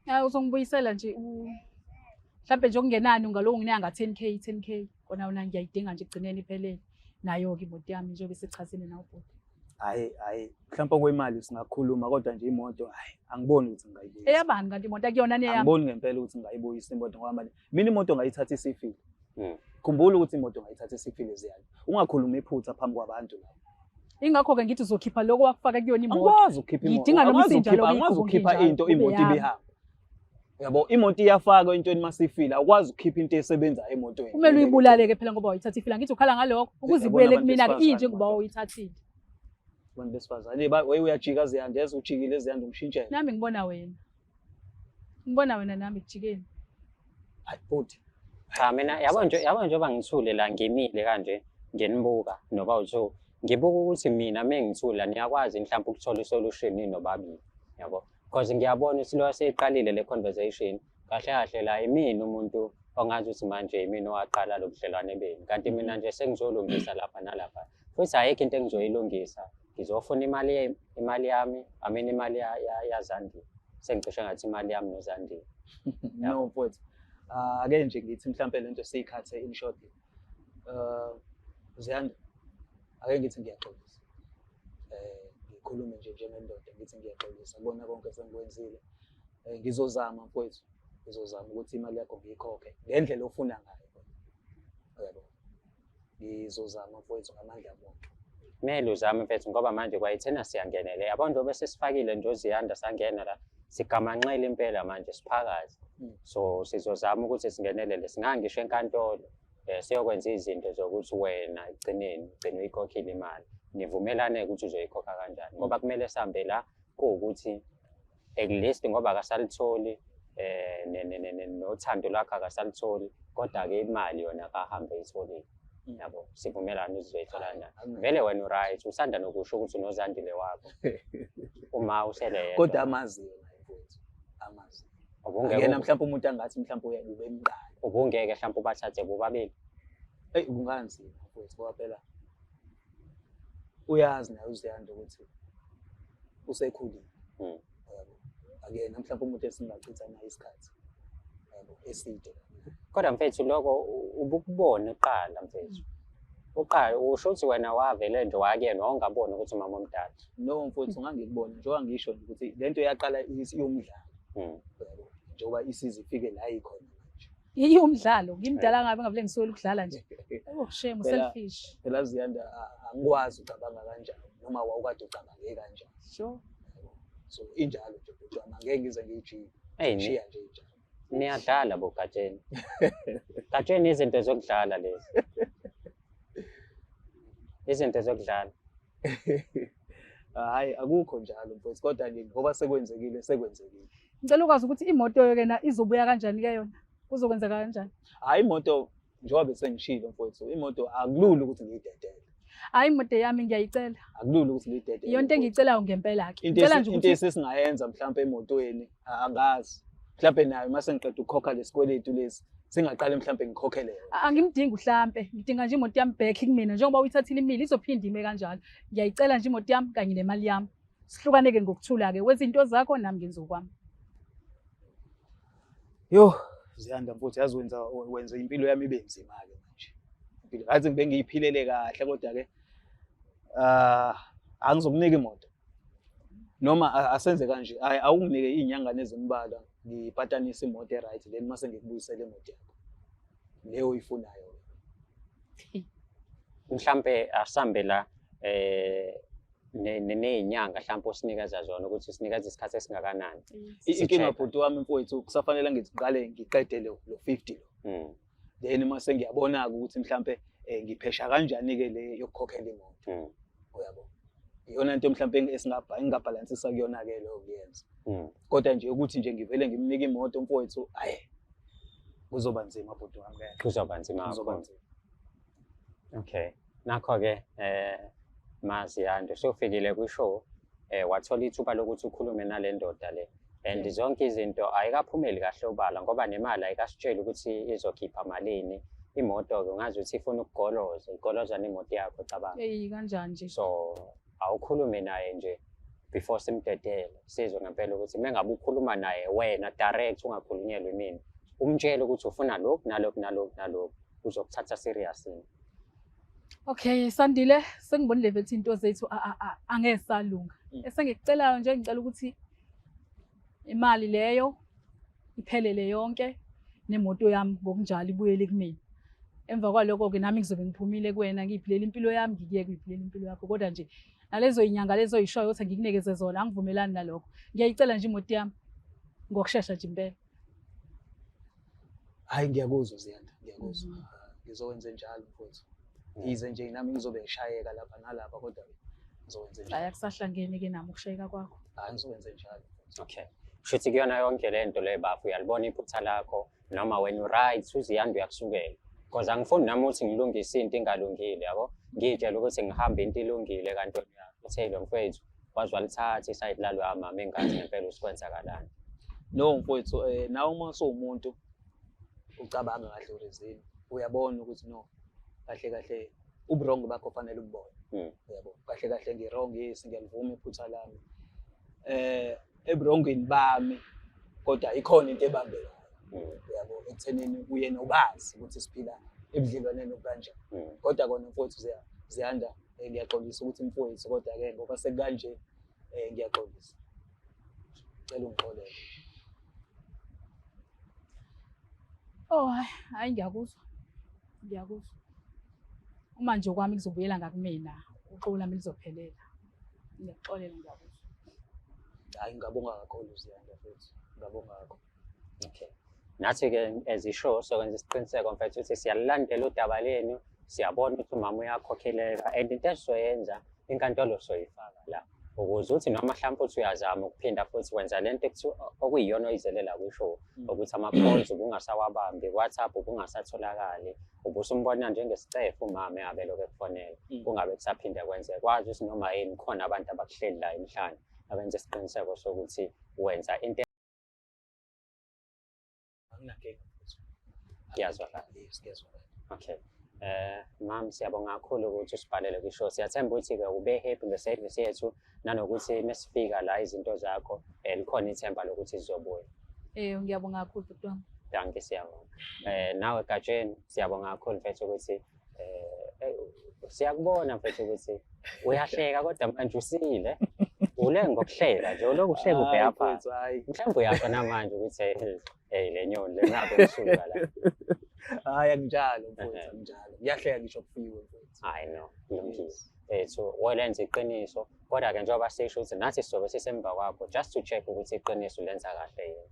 Ya, uzongibuyisela nje mhlambe nje okungenani ungaloku nginika nga 10K, 10K. Kona wona ngiyayidinga nje ekugcineni iphelele. Nayo-ke imoto yami njengoba isichazile nawe bhuti. Hhayi, hhayi, mhlawumbe okwemali singakhuluma kodwa nje imoto, hhayi, angiboni ukuthi ngingayibuyisa. Eyabani kanti imoto akuyona neyami? Angiboni ngempela ukuthi ngingayibuyisa imoto ngoba manje mina imoto ngayithatha isifile. Khumbula ukuthi imoto ngayithatha isifile Ziyanda. Ungakhulumi iphutha phambi kwabantu lapho. Ingakho-ke ngithi uzokhipha lokho wakufaka kuyona imoto. Angikwazi ukukhipha imoto. Ngidinga noma Angikwazi isinjalo ukukhipha, angikwazi kuyigqoka ukukhipha nginjalo, into kube imoto yami. ibihamba. Yabo, imoto iyafakwa entweni masifile, awukwazi ukukhipha into esebenzayo emotweni. Kumele uyibulaleke phela ngoba wayithatha ifile. Ngithi ukhala ngalokho ukuze Yabona ibuyele abantu kumina-ke besifazane injengoba madoda. wayithathile. Abantu besifazane, we uyajika Ziyanda, yazi ujikile Ziyanda umshintshele. Nami ngibona wena. Ngibona wena nami kujikeni. Hayi bhuti. Cha mina yabo njengoba ngithule la ngimile kanje nginibuka noba uthu ngibuka ukuthi mina mengithula niyakwazi mhlawumbe ukuthola isolution ninobabili yabo because ngiyabona ukuthi lo seyiqalile le conversation kahle kahle la imina umuntu ongazi ukuthi manje imina owaqala lo budlelwane benu kanti mina nje sengizolungisa lapha nalapha futhi ayikho into engizoyilungisa ngizofuna imali yami I mean imali yaZandile sengicishe ngathi imali yami noZandile. No mfowethu. Ake nje ngithi mhlambe lento siyikhathe in short. Ziyanda. Ake ngithi ngiyaxolisa. Ngikhulume nje njengendoda ngithi ngiyaxolisa kubona konke esengikwenzile. Ngizozama mfowethu, ngizozama ukuthi imali yakho ngiyikhokhe ngendlela ofuna ngayo. Uyabo? Ngizozama mfowethu ngamandla wonke. Kumele uzame mfethu ngoba manje kwayithena siyangenele. Yabo njengoba sesifakile nje uZiyanda sangena la sigamanxele impela manje siphakathi. So sizozama ukuthi singenelele singangisho enkantolo. Siyokwenza izinto zokuthi wena ekugcineni ugcine uyikhokhile imali. Nivumelane ukuthi uzoyikhokha kanjani ngoba kumele sihambe la kuwukuthi at least ngoba akasalitholi nothando lwakhe akasalitholi kodwa-ke imali yona akahambe eyitholile. Yabo, sivumelane uzoyithola kanjani. Vele wena u-right, usanda nokusho ukuthi unoZandile wakho. Uma usele yedwa. Kodwa amazi yena mfowethu, amazi. Akuyena mhlawumbe umuntu angathi mhlawumbe uye ubemqala. Ubungeke mhlawumbe ubathathe bobabili. Eyi kunganzima mfowethu ngoba phela uyazi naye uZiyanda ukuthi usekhulile. Yabo. Akuyena mhlawumbe umuntu esingachitha naye isikhathi. Yabo, eside. Kodwa mfethu lokho ubukubona uqala mfethu. Uqala usho ukuthi wena wavele nje wakuyena wawungaboni ukuthi umama omdala. No mfowethu ngangikubona njengoba ngisho nje ukuthi lento yaqala iyomdlalo. Yabo, njengoba isize ifike la ikhona manje. Iyomdlalo, ngimdala ngabe ngavele ngiswele ukudlala nje. Oh shame, selfish. Phela Ziyanda angikwazi ucabanga kanjani noma wawukade ucabange kanjani. Sure. So injalo nje bhuti wami angeke ngize ngiyijike. Shiya nje injalo. Niyadlala boGatsheni. Gatsheni izinto zokudlala lezi. Izinto zokudlala. Hayi akukho njalo mfowethu kodwa nje ngoba sekwenzekile sekwenzekile. Ngicela ukwazi ukuthi imoto ke na izobuya kanjani ke yona? Kuzokwenzeka kanjani? Hayi imoto njengoba besengishilo mfowethu imoto akulula ukuthi ngiyidedele. Hayi imoto yami ngiyayicela. Akulula ukuthi ngiyidedele. Iyonto engiyicelayo ngempela ke. Ngicela nje ukuthi into esingayenza mhlawumbe emotweni angazi. Mhlawumbe nayo mase ngiqeda ukukhokha lesikweletu lesi singaqale mhlawumbe ngikhokhele yona. Angimdingi uhlampe, ngidinga nje imoto yami back kumina njengoba uyithathile imali izophinda ime kanjalo. Ngiyayicela nje imoto yami kanye nemali yami. Sihlukane ke ngokuthula ke wenza into zakho nami ngenza okwami. Yo, Ziyanda mfowethu yazi wenza impilo yami ibe nzima ke manje. Impilo ngathi ngibe ngiyiphilele kahle kodwa ke angizokunika imoto. Noma asenze kanje, hayi awunginike izinyanga nezimbalwa ngipatanise imoto e-right then mase ngikubuyisele imoto yakho. Leyo oyifunayo. Mhlambe asambe la neyinyanga mhlawumbe osinikeza zona ukuthi sinikeza isikhathi esingakanani. Inkinga bhuti wami mfowethu kusafanele ngiqale ngiqede lo 50 lo. Then mase ngiyabona ukuthi mhlambe ngiphesha kanjani ke le yokukhokhela imoto. Uyabo. Iyona into mhlambe engingabhalansisa kuyona ke lo kuyenza. Kodwa nje ukuthi nje ngivele ngimnike imoto mfowethu hayi kuzoba nzima bhuti wami ke. Kuzoba nzima. Kuzoba nzima. Okay. Nakho ke Maziyanda usufikile kwi-show wathola ithuba lokuthi ukhulume nale ndoda le and zonke izinto ayikaphumeli kahle obala ngoba nemali ayikasitsheli ukuthi izokhipha malini. Imoto ke ungazi ukuthi ifuna ukugoloza, igoloza nemoto yakho cabanga. Hey kanjani nje. So awukhulume naye nje before simdedele sizwe ngempela ukuthi mengabe ukhuluma naye wena direct ungakhulunyelwa imina umtshele ukuthi ufuna lokhu nalokhu nalokhu nalokhu uzokuthatha serious. Okay Sandile sengibonile vethi into zethu angeke salunga. Esengikucelayo nje ngicela ukuthi imali leyo iphelele yonke nemoto yami ngokunjalo ibuyele kumina. Emva kwaloko ke nami ngizobe ngiphumile kuwena ngiyiphilela impilo yami ngikuyeke uyiphilela impilo yakho kodwa nje nalezo inyanga lezo oyishoyo ukuthi ngikunikeze zona angivumelani nalokho. Ngiyayicela nje imoto yami ngokushesha nje impela. Hayi ngiyakuzwa Ziyanda, ngiyakuzwa. Ngizokwenza njalo mfowethu. Yize nje nami ngizobe ngishayeka lapha nalapha kodwa ngizokwenza njalo. Hayi akusahlangene ke nami ukushayeka kwakho. Hayi ngizokwenza njalo. Okay. Shuthi kuyona yonke lento le bafu uyalibona iphutha lakho noma wena uright uZiyanda uyakusukela. Because angifuni nami ukuthi ngilungise into ingalungile yabo. Ngiyitshela ukuthi ngihamba into ilungile kanti uyakuthela mfowethu waze walithatha isayidi lalo mama engazi ngempela usikwenzakalani. No mfowethu nawe uma usuwumuntu ucabanga kahle urizini uyabona ukuthi no kahle kahle uburongo bakho fanele ubone. Uyabo kahle kahle ngi-wrong yes ngiyalivuma iphutha lami. Eburongweni bami kodwa ikhona into ebambekayo. Uyabo ekuthenini uye nobazi ukuthi siphila ebudlelwaneni obukanjani. Kodwa kona mfowethu Ziyanda Ngiyaxolisa ukuthi mfowethu, kodwa-ke ngoba sekukanje ngiyaxolisa. Cela ungixolele. Oh hayi, hayi ngiyakuzwa. Ngiyakuzwa. Uma nje kwami kuzobuyela ngakumina, uxolo lami lizophelela. Ngiyakuxolela, ngiyakuzwa. Hhayi ngingabonga kakhulu Ziyanda futhi. Ngingabonga kakhulu. Okay. Nathi-ke as i-show sokwenza isiqiniseko mfethu ukuthi siyalulandela udaba lenu, siyabona ukuthi umama uyakhokheleka and into esizoyenza inkantolo soyifaka la ukuze uthi noma mhlawumpe uthi uyazama ukuphinda futhi wenza lento ekuthiwa okuyiyona oyizelela kwi-show ukuthi ama-calls ubungasawabambi, WhatsApp ubungasatholakali, ubusumbona njengesicefe umama engabe lokhu ekufonela, kungabe kusaphinde kwenzeka. Kwazi ukuthi noma yini khona abantu abakuhleli la emhlane abenza isiqiniseko sokuthi wenza into Anginankinga mfethu. Kuyazwakala. Yes, kuyazwakala. Okay. Mam, siyabonga kakhulu ukuthi usibhalele kwi-show. Siyathemba ukuthi-ke ube happy nge-service yethu nanokuthi mesifika la izinto zakho likhona ithemba lokuthi zizobuya. Ngiyabonga kakhulu bhuti wami. Dankie, siyabonga. Nawe Gatsheni, siyabonga kakhulu mfethu ukuthi siyakubona mfethu ukuthi uyahleka kodwa manje usile. Ule ngokuhleka nje, ulokhu uhleka ubheka Hhayi phansi. mfethu, hhayi. Mhlawumbe uyasho namanje ukuthi hey le nyoni le ngabe ngisuka la. Hhayi akunjalo mfowethu, akunjalo. Ngiyahleka ngisho kufiwe mfowethu. Hayi no, kulungile. Ethu welenza iqiniso, kodwa ke njengoba sisho ukuthi nathi sizobe sisemva kwakho just to check ukuthi iqiniso lenza kahle yini.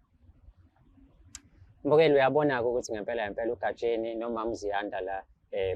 Mbukeli, uyabona-ke ukuthi ngempela ngempela uGatsheni nomama uZiyanda la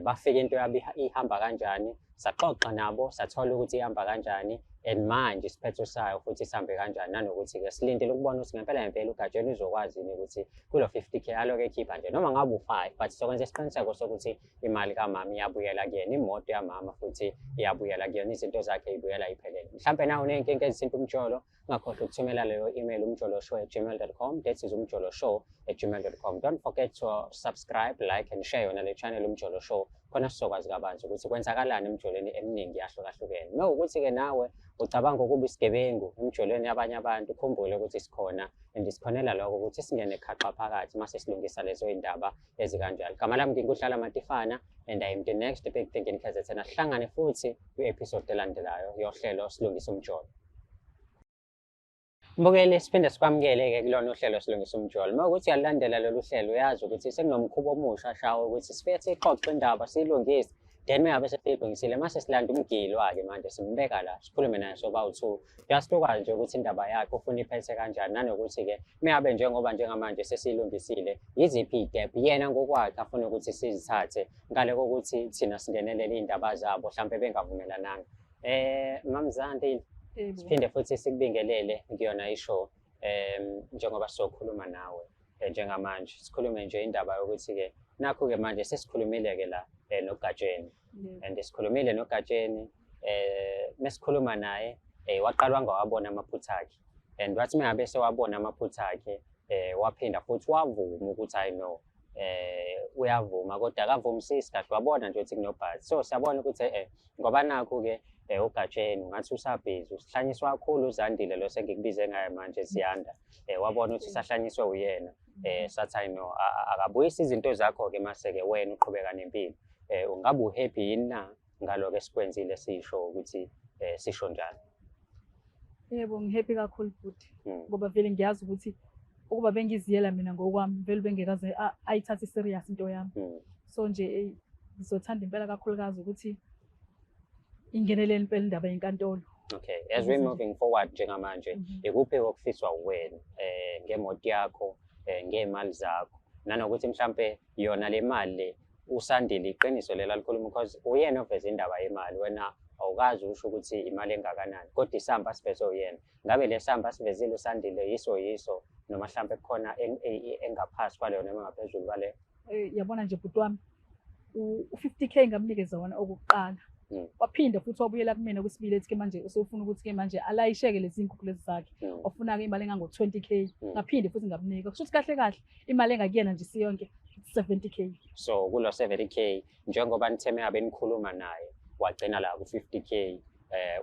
bafika into yabo ihamba kanjani, saxoxa nabo sathola ukuthi ihamba kanjani and manje isiphetho sayo futhi sihambe kanjani, nanokuthi-ke silindele ukubona ukuthi ngempela ngempela uGatsheni uzokwazi yini ukuthi kulo 50K aloku ekhipha nje noma ngabe u-5, but sokwenza isiqiniseko sokuthi imali kamama iyabuyela kuyena, imoto yamama futhi iyabuyela kuyena, izinto zakhe ibuyela iphelele. Mhlampe nawe uney'nkinga ezithinta umjolo, ungakhohlwa ukuthumela leyo email umjoloshow@gmail.com. That is umjoloshow@gmail.com. Don't forget to subscribe, like and share yona le channel Umjolo Show, khona sizokwazi kabanzi ukuthi kwenzakalani emjolweni eminingi yahlukahlukene. Uma ukuthi-ke nawe ucabanga ukuba isigebengu emjolweni yabanye abantu, ukhumbule ukuthi sikhona and sikhonela lokho ukuthi singene khaxa phakathi mase silungisa lezo y'ndaba ezikanjalo. Igama lami nginguDlala Matifana and I am the next big thing in KZN. Asihlangane futhi kwi-episode elandelayo yohlelo Silungisa Umjolo. Mbukeli, siphinde sikwamukele-ke kulona uhlelo Silungisa Umjolo. Uma ukuthi uyalulandela lolu hlelo, uyazi ukuthi sekunomkhuba omusha shawo ukuthi sifike sixoxe indaba siyilungise, then uma ngabe sesiyilungisile mase silanda umgilwa-ke manje simbeka la sikhulume naye sobawu-two, just ukwazi nje ukuthi indaba yakhe ufuna iphethe kanjani, nanokuthi-ke uma ngabe njengoba njengamanje sesiyilungisile yiziphi iy'tephu yena ngokwakhe afuna ukuthi sizithathe ngale kokuthi thina singenelele iy'ndaba zabo mhlampe bengavumelananga. Mamzandi, siphinde futhi sikubingelele kuyona ishow njengoba sizokhuluma nawe njengamanje sikhulume nje indaba yokuthi-ke nakhu-ke manje sesikhulumile-ke la noGatsheni and sikhulumile noGatsheni mesikhuluma naye waqala wangawabona amaphutha akhe and wathi mengabe sewabona amaphutha akhe waphinda futhi wavuma ukuthi hayi no uyavuma kodwa akavumisisi kahle, wabona nje ukuthi kunobhathi. So siyabona ukuthi ngoba nakhu-ke uGatsheni ungathi usabhizi usihlanyiswa kakhulu uZandile lo sengikubize ngaye manje Ziyanda, wabona ukuthi usahlanyiswe uyena, sathi hayi no akabuyise izinto zakho-ke mase-ke wena uqhubeka nempilo. Ungabe u-happy yini na ngaloko esikwenzile sisho ukuthi sisho njalo? Yebo, ngi-happy kakhulu bhuti, ngoba vele ngiyazi ukuthi ukuba bengiziyela mina ngokwami vele bengekaze ayithathe serious into yami. So nje ngizothanda impela kakhulukazi ukuthi ingenelele impela indaba yenkantolo. Okay, as we moving forward njengamanje, ikuphi okufiswa uwena ngemoto yakho, ngey'mali zakho, nanokuthi mhlampe yona le mali le uSandile iqiniso lela likhuluma, because uyena oveza indaba yemali, wena awukazi usho ukuthi imali engakanani, kodwa isamba siveze uyena. Ngabe le samba sivezile uSandile yiso yiso noma mhlampe kukhona engaphasi kwaleyo noma engaphezulu kwaleyo? Yabona nje bhuti wami, u-50K ngamnikeza wona okokuqala. Waphinda futhi wabuyela kumina kwesibili ethi ke manje usufuna ukuthi ke manje alayisheke lezi nkukhu lezi zakhe. Wafuna ke imali engango 20K. Ngaphinde futhi ngamnika. Kusho ukuthi kahle kahle imali engakuyena nje siyonke 70K. So kulo 70K njengoba nitheme abe nikhuluma naye wagcina la ku 50K,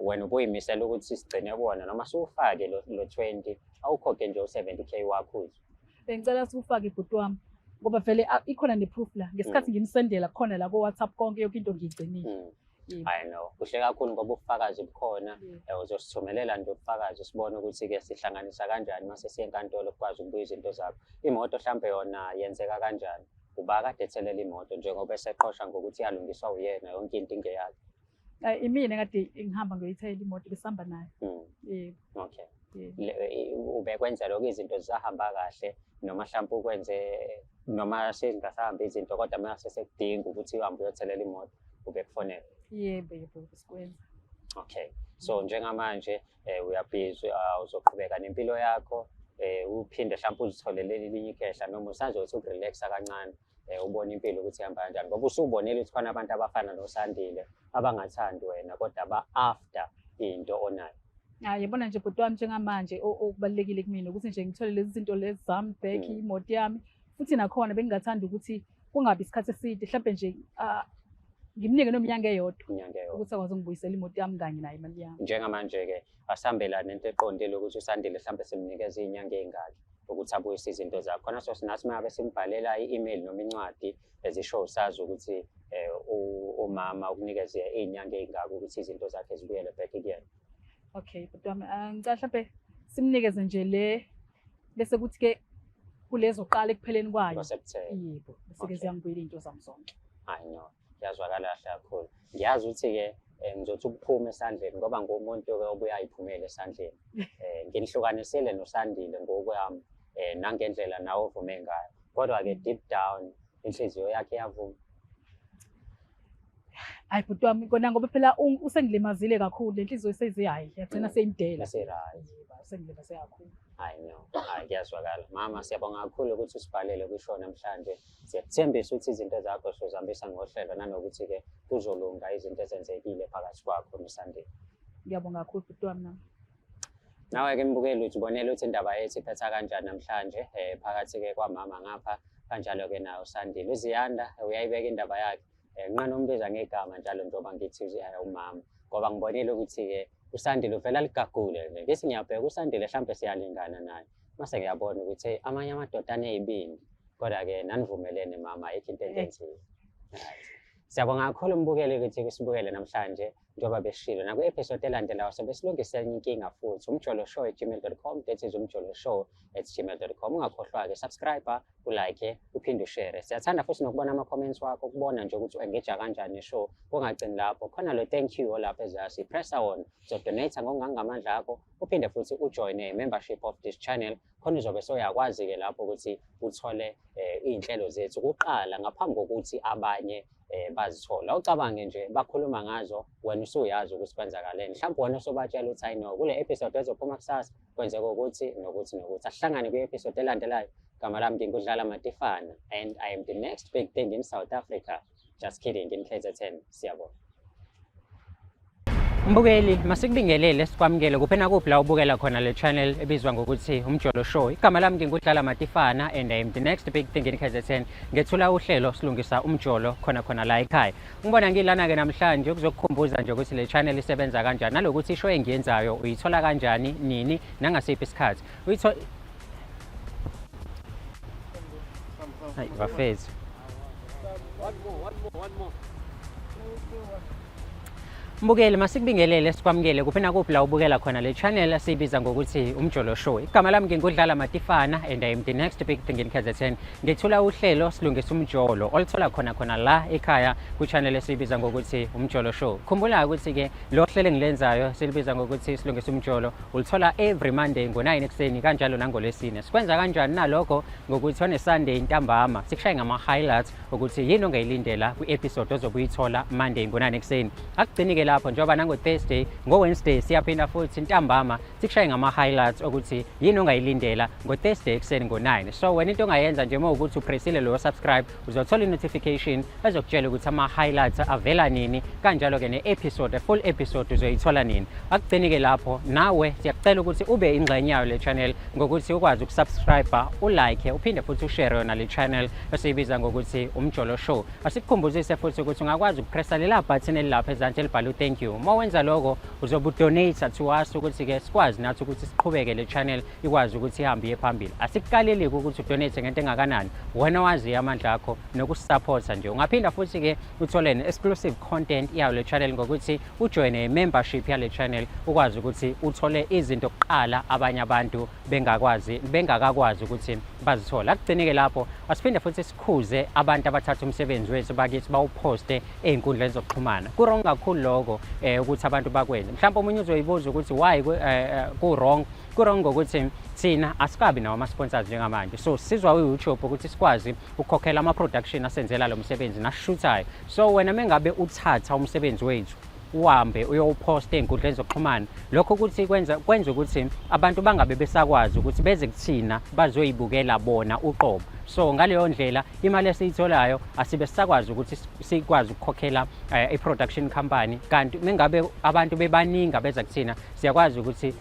wena ubuyimisela ukuthi sigcine kuwona noma siwufake lo 20 awukhokhe nje u70K wakho uzwe? Bengicela siwufake bhuti wami, ngoba vele ikhona ne-proof la ngesikhathi ngimsendela khona la ko WhatsApp konke yonke into ngiyigcinile. Yebo. I know. Kuhle kakhulu ngoba ubufakazi bukhona. Yebo. Uzosithumelela nje ubufakazi sibone ukuthi-ke sihlanganisa kanjani mase siye enkantolo ukwazi ukubuya izinto zakho. Imoto hlampe yona yenzeka kanjani? Uba kade ethelela imoto njengoba eseqhosha ngokuthi yalungiswa uyena yonke into ingeyakhe. Imina kade ngihamba ngiyoyithayela imoto, besihamba nayo. Yebo. Okay. Yebo. Ubekwenza lokho izinto zisahamba kahle noma hlampe ukwenze noma sezingasahambi izinto kodwa mase sekudinga ukuthi uhambe uyothelela imoto ubekufonela? Yebo, yebo, besikwenza. Okay. So njengamanje uyabhizi, uzoqhubeka nempilo yakho, uphinde mhlawumbe uzitholele elinye ikhehla noma usazothi ukurelaxa kancane, ubone impilo ukuthi ihamba kanjani, ngoba usubonile ukuthi khona abantu abafana noSandile abangathandi wena kodwa ba-after into onayo. Hayi, yabona nje bhuti wami, njengamanje okubalulekile kumina ukuthi nje ngithole lezi zinto lezi zami back, imoto yami, futhi nakhona bengingathanda ukuthi kungabi isikhathi eside, mhlawumbe nje ngimnike noma inyanga eyodwa. Inyanga eyodwa. Ukuthi akwazi ukungibuyisela imoto yami kanye nayo imali yami. Njengamanje-ke asihambelane nento eqondile ukuthi uSandile mhlawumbe simnikeze iy'nyanga ey'ngaki ukuthi abuyise izinto zakhe. Khona so nathi uma ngabe simbhalela i-email noma incwadi ezisho sazi ukuthi umama ukunikeze iy'nyanga ey'ngaki ukuthi izinto zakhe zibuyele back kuyena. Okay, bhuti wami, ngicela mhlampe simnikeze nje le bese kuthi-ke kulezoqala ekupheleni kwayo. NgoSeptember. Yebo, bese-ke ziyangibuyela iy'nto zami zonke. I know, kuyazwakala kahle kakhulu. Ngiyazi ukuthi-ke ngizothi ukuphuma esandleni ngoba ngumuntu-ke obuye ayiphumele esandleni. Nginihlukanisile noSandile ngokwami nangendlela nawe ovume ngayo. Kodwa-ke deep down inhliziyo yakhe iyavuma. Hayi bhuti wami, kona ngoba phela usengilimazile kakhulu, le nhliziyo seyize hayi, yagcina seyimdela. Seyirayi. Yebo, usengilimaze kakhulu. I know. Hayi, kuyazwakala. Mama, siyabonga kakhulu ukuthi usibhalele kwishow namhlanje. Siyakuthembisa ukuthi izinto zakho sizihambisa ngohlelo nanokuthi-ke kuzolunga izinto ezenzekile phakathi kwakho noSandile. Ngiyabonga kakhulu bhuti wami nami. Nawe-ke mbukeli uzibonela ukuthi indaba yethu iphetha kanjani namhlanje, phakathi-ke kwamama ngapha kanjalo-ke naye uSandile. UZiyanda uyayibeka indaba yakhe. Nqane umbiza ngegama njalo njengoba ngithi umama, ngoba ngibonile ukuthi-ke uSandile uvela ligagule nje. Ngithi ngiyabheka uSandile hlampe siyalingana naye. Mase ngiyabona ukuthi hey, amanye amadoda aney'bindi, kodwa-ke nanivumelene mama, ayikho into engenziwa. Right. Siyabonga kakhulu mbukeli ukuthi kusibukele namhlanje njengoba besishilo. Nakwi-episode elandelayo sobe silungise enye inkinga futhi. umjoloshow@gmail.com, that is umjoloshow@gmail.com. Ungakhohlwa-ke subscribe, ulike, uphinde ushare. Siyathanda futhi nokubona ama-comments wakho, ukubona nje ukuthi u-engage kanjani ne-show. Kungagcini lapho, khona lo thank you olapha ezasi, pressa wona, uzodonate ngokungangamandla akho, uphinde futhi ujoyine membership of this channel. Khona uzobe sewuyakwazi-ke lapho ukuthi uthole iy'nhlelo zethu kuqala ngaphambi kokuthi abanye bazithole. Awucabange nje bakhuluma ngazo, wena usuyazi ukuthi kwenzakaleni. Mhlawumbe wena usubatshela ukuthi hayi no, kule episode ezophuma kusasa kwenzeka ukuthi nokuthi nokuthi. Asihlangane kwi-episode elandelayo. Igama lami nginguDlala Matifana and I am the next big thing in South Africa. Just kidding, in KZN. Siyabonga. Mbukeli, masikubingelele sikwamukele kuphi nakuphi la ubukela khona le channel ebizwa ngokuthi Umjolo Show. Igama lami nginguDlala Matifana and I am the next big thing in KZN. Ngethula uhlelo silungisa umjolo khona khona la ekhaya. Ngibona ngilana ke namhlanje ukuzokukhumbuza nje ukuthi le channel isebenza kanjani nalokuthi ishow engiyenzayo uyithola kanjani, nini, nangasiphi isikhathi. Uyithola Hayi bafethu. One more, one more, one more. Mbukeli, masikubingelele sikwamukele kuphi nakuphi la ubukela khona le channel esiyibiza ngokuthi Umjolo Show. Igama lami nginguDlala Matifana and I am the next big thing in KZN. Ngethula uhlelo silungisa umjolo oluthola khona khona la ekhaya ku channel esiyibiza ngokuthi Umjolo Show. Khumbula ukuthi ke lo hlelo engilenzayo silibiza ngokuthi silungisa umjolo ulithola every Monday ngo-9 ekuseni kanjalo nangolwesine. Sikwenza kanjani nalokho? Ngokuthi on Sunday ntambama sikushaye ngama highlights ukuthi yini ongayilindela kwi-episode ozobe uyithola Monday ngo-9 ekuseni. Akugcini-ke lapho njengoba nango-Thursday, ngo-Wednesday siyaphinda futhi ntambama sikushaye ngama-highlights ukuthi yini ongayilindela ngo-Thursday ekuseni ngo-9. So wena into ongayenza nje uma ukuthi upressile loyo subscribe, uzothola i-notification ezokutshela ukuthi ama-highlights avela nini, kanjalo-ke ne-episode, full episode uzoyithola nini. Akugcini-ke lapho, nawe siyakucela ukuthi ube ingxenye yayo le channel ngokuthi ukwazi ukusubscribe, ulike, uphinde futhi ushare yona le channel esiyibiza ngokuthi Umjolo Show. Asikukhumbuzise futhi ukuthi ungakwazi ukupressa lela button elilapha ezansi elibhalwe Thank you. Uma wenza lokho uzobe udonate to us ukuthi-ke sikwazi nathi ukuthi siqhubeke le channel ikwazi ukuthi ihambe iye phambili. Asikukaleli-ke ukuthi udonate ngento engakanani, wena waziyo amandla akho nokusupporta nje. Ungaphinda futhi-ke uthole ne-exclusive content yayo le channel ngokuthi ujoyine i-membership yale channel, ukwazi ukuthi uthole izinto kuqala abanye abantu bengakwazi bengakakwazi ukuthi bazithole. Akugcinike lapho, asiphinde futhi sikhuze abantu abathatha umsebenzi wethu bakithi bawuphoste ey'nkundleni zokuxhumana. Ku-wrong kakhulu lokho ukuthi abantu bakwenze. Mhlawumbe omunye uzoyibuza ukuthi why ku-wrong. Ku-wrong ngokuthi thina asikabi nawo ama-sponsors njengamanje, so sizwa u-YouTube ukuthi sikwazi ukukhokhela ama-production asenzela lo msebenzi nasishuthayo. So wena mengabe uthatha umsebenzi wethu uhambe uyowuphosta ey'nkundleni zokuxhumana, lokho ukuthi kwenza ukuthi abantu bangabe besakwazi ukuthi beze kuthina bazoyibukela bona uqobo. So ngaleyo ndlela imali esiyitholayo asibe sisakwazi ukuthi sikwazi ukukhokhela i-production company, kanti mengabe abantu bebaningi abeza kuthina siyakwazi ukuthi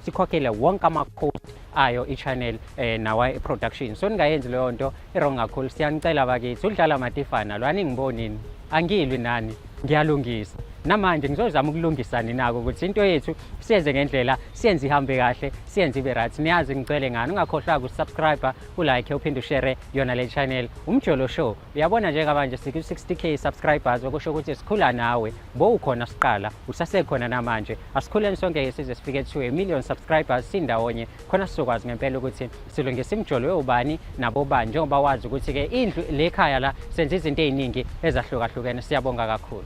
sikhokhele wonke ama-cost ayo i-channel nawa i-production. So ningayenzi leyo nto, i-wrong kakhulu. Siyanicela bakithi. Udlala Matifana lo, aningibonini, angilwi nani, ngiyalungisa. Namanje ngizozama ukulungisa ninako ukuthi into yethu siyenze ngendlela, siyenze ihambe kahle, siyenze ibe right. Niyazi ngicele ngani, ungakhohlwa ukusubscribe, ulike, uphinde ushare yona le channel, Umjolo Show. Uyabona njengamanje siku-60K subscribers, okusho ukuthi sikhula nawe. Bowukhona siqala, usasekhona namanje. Asikhuleni sonke size sifike to a million subscribers sindawonye, khona sizokwazi ngempela ukuthi silungise imijolo yobani nabobani, njengoba wazi ukuthi-ke indlu le khaya la senza izinto ey'ningi ezahlukahlukene. Siyabonga kakhulu.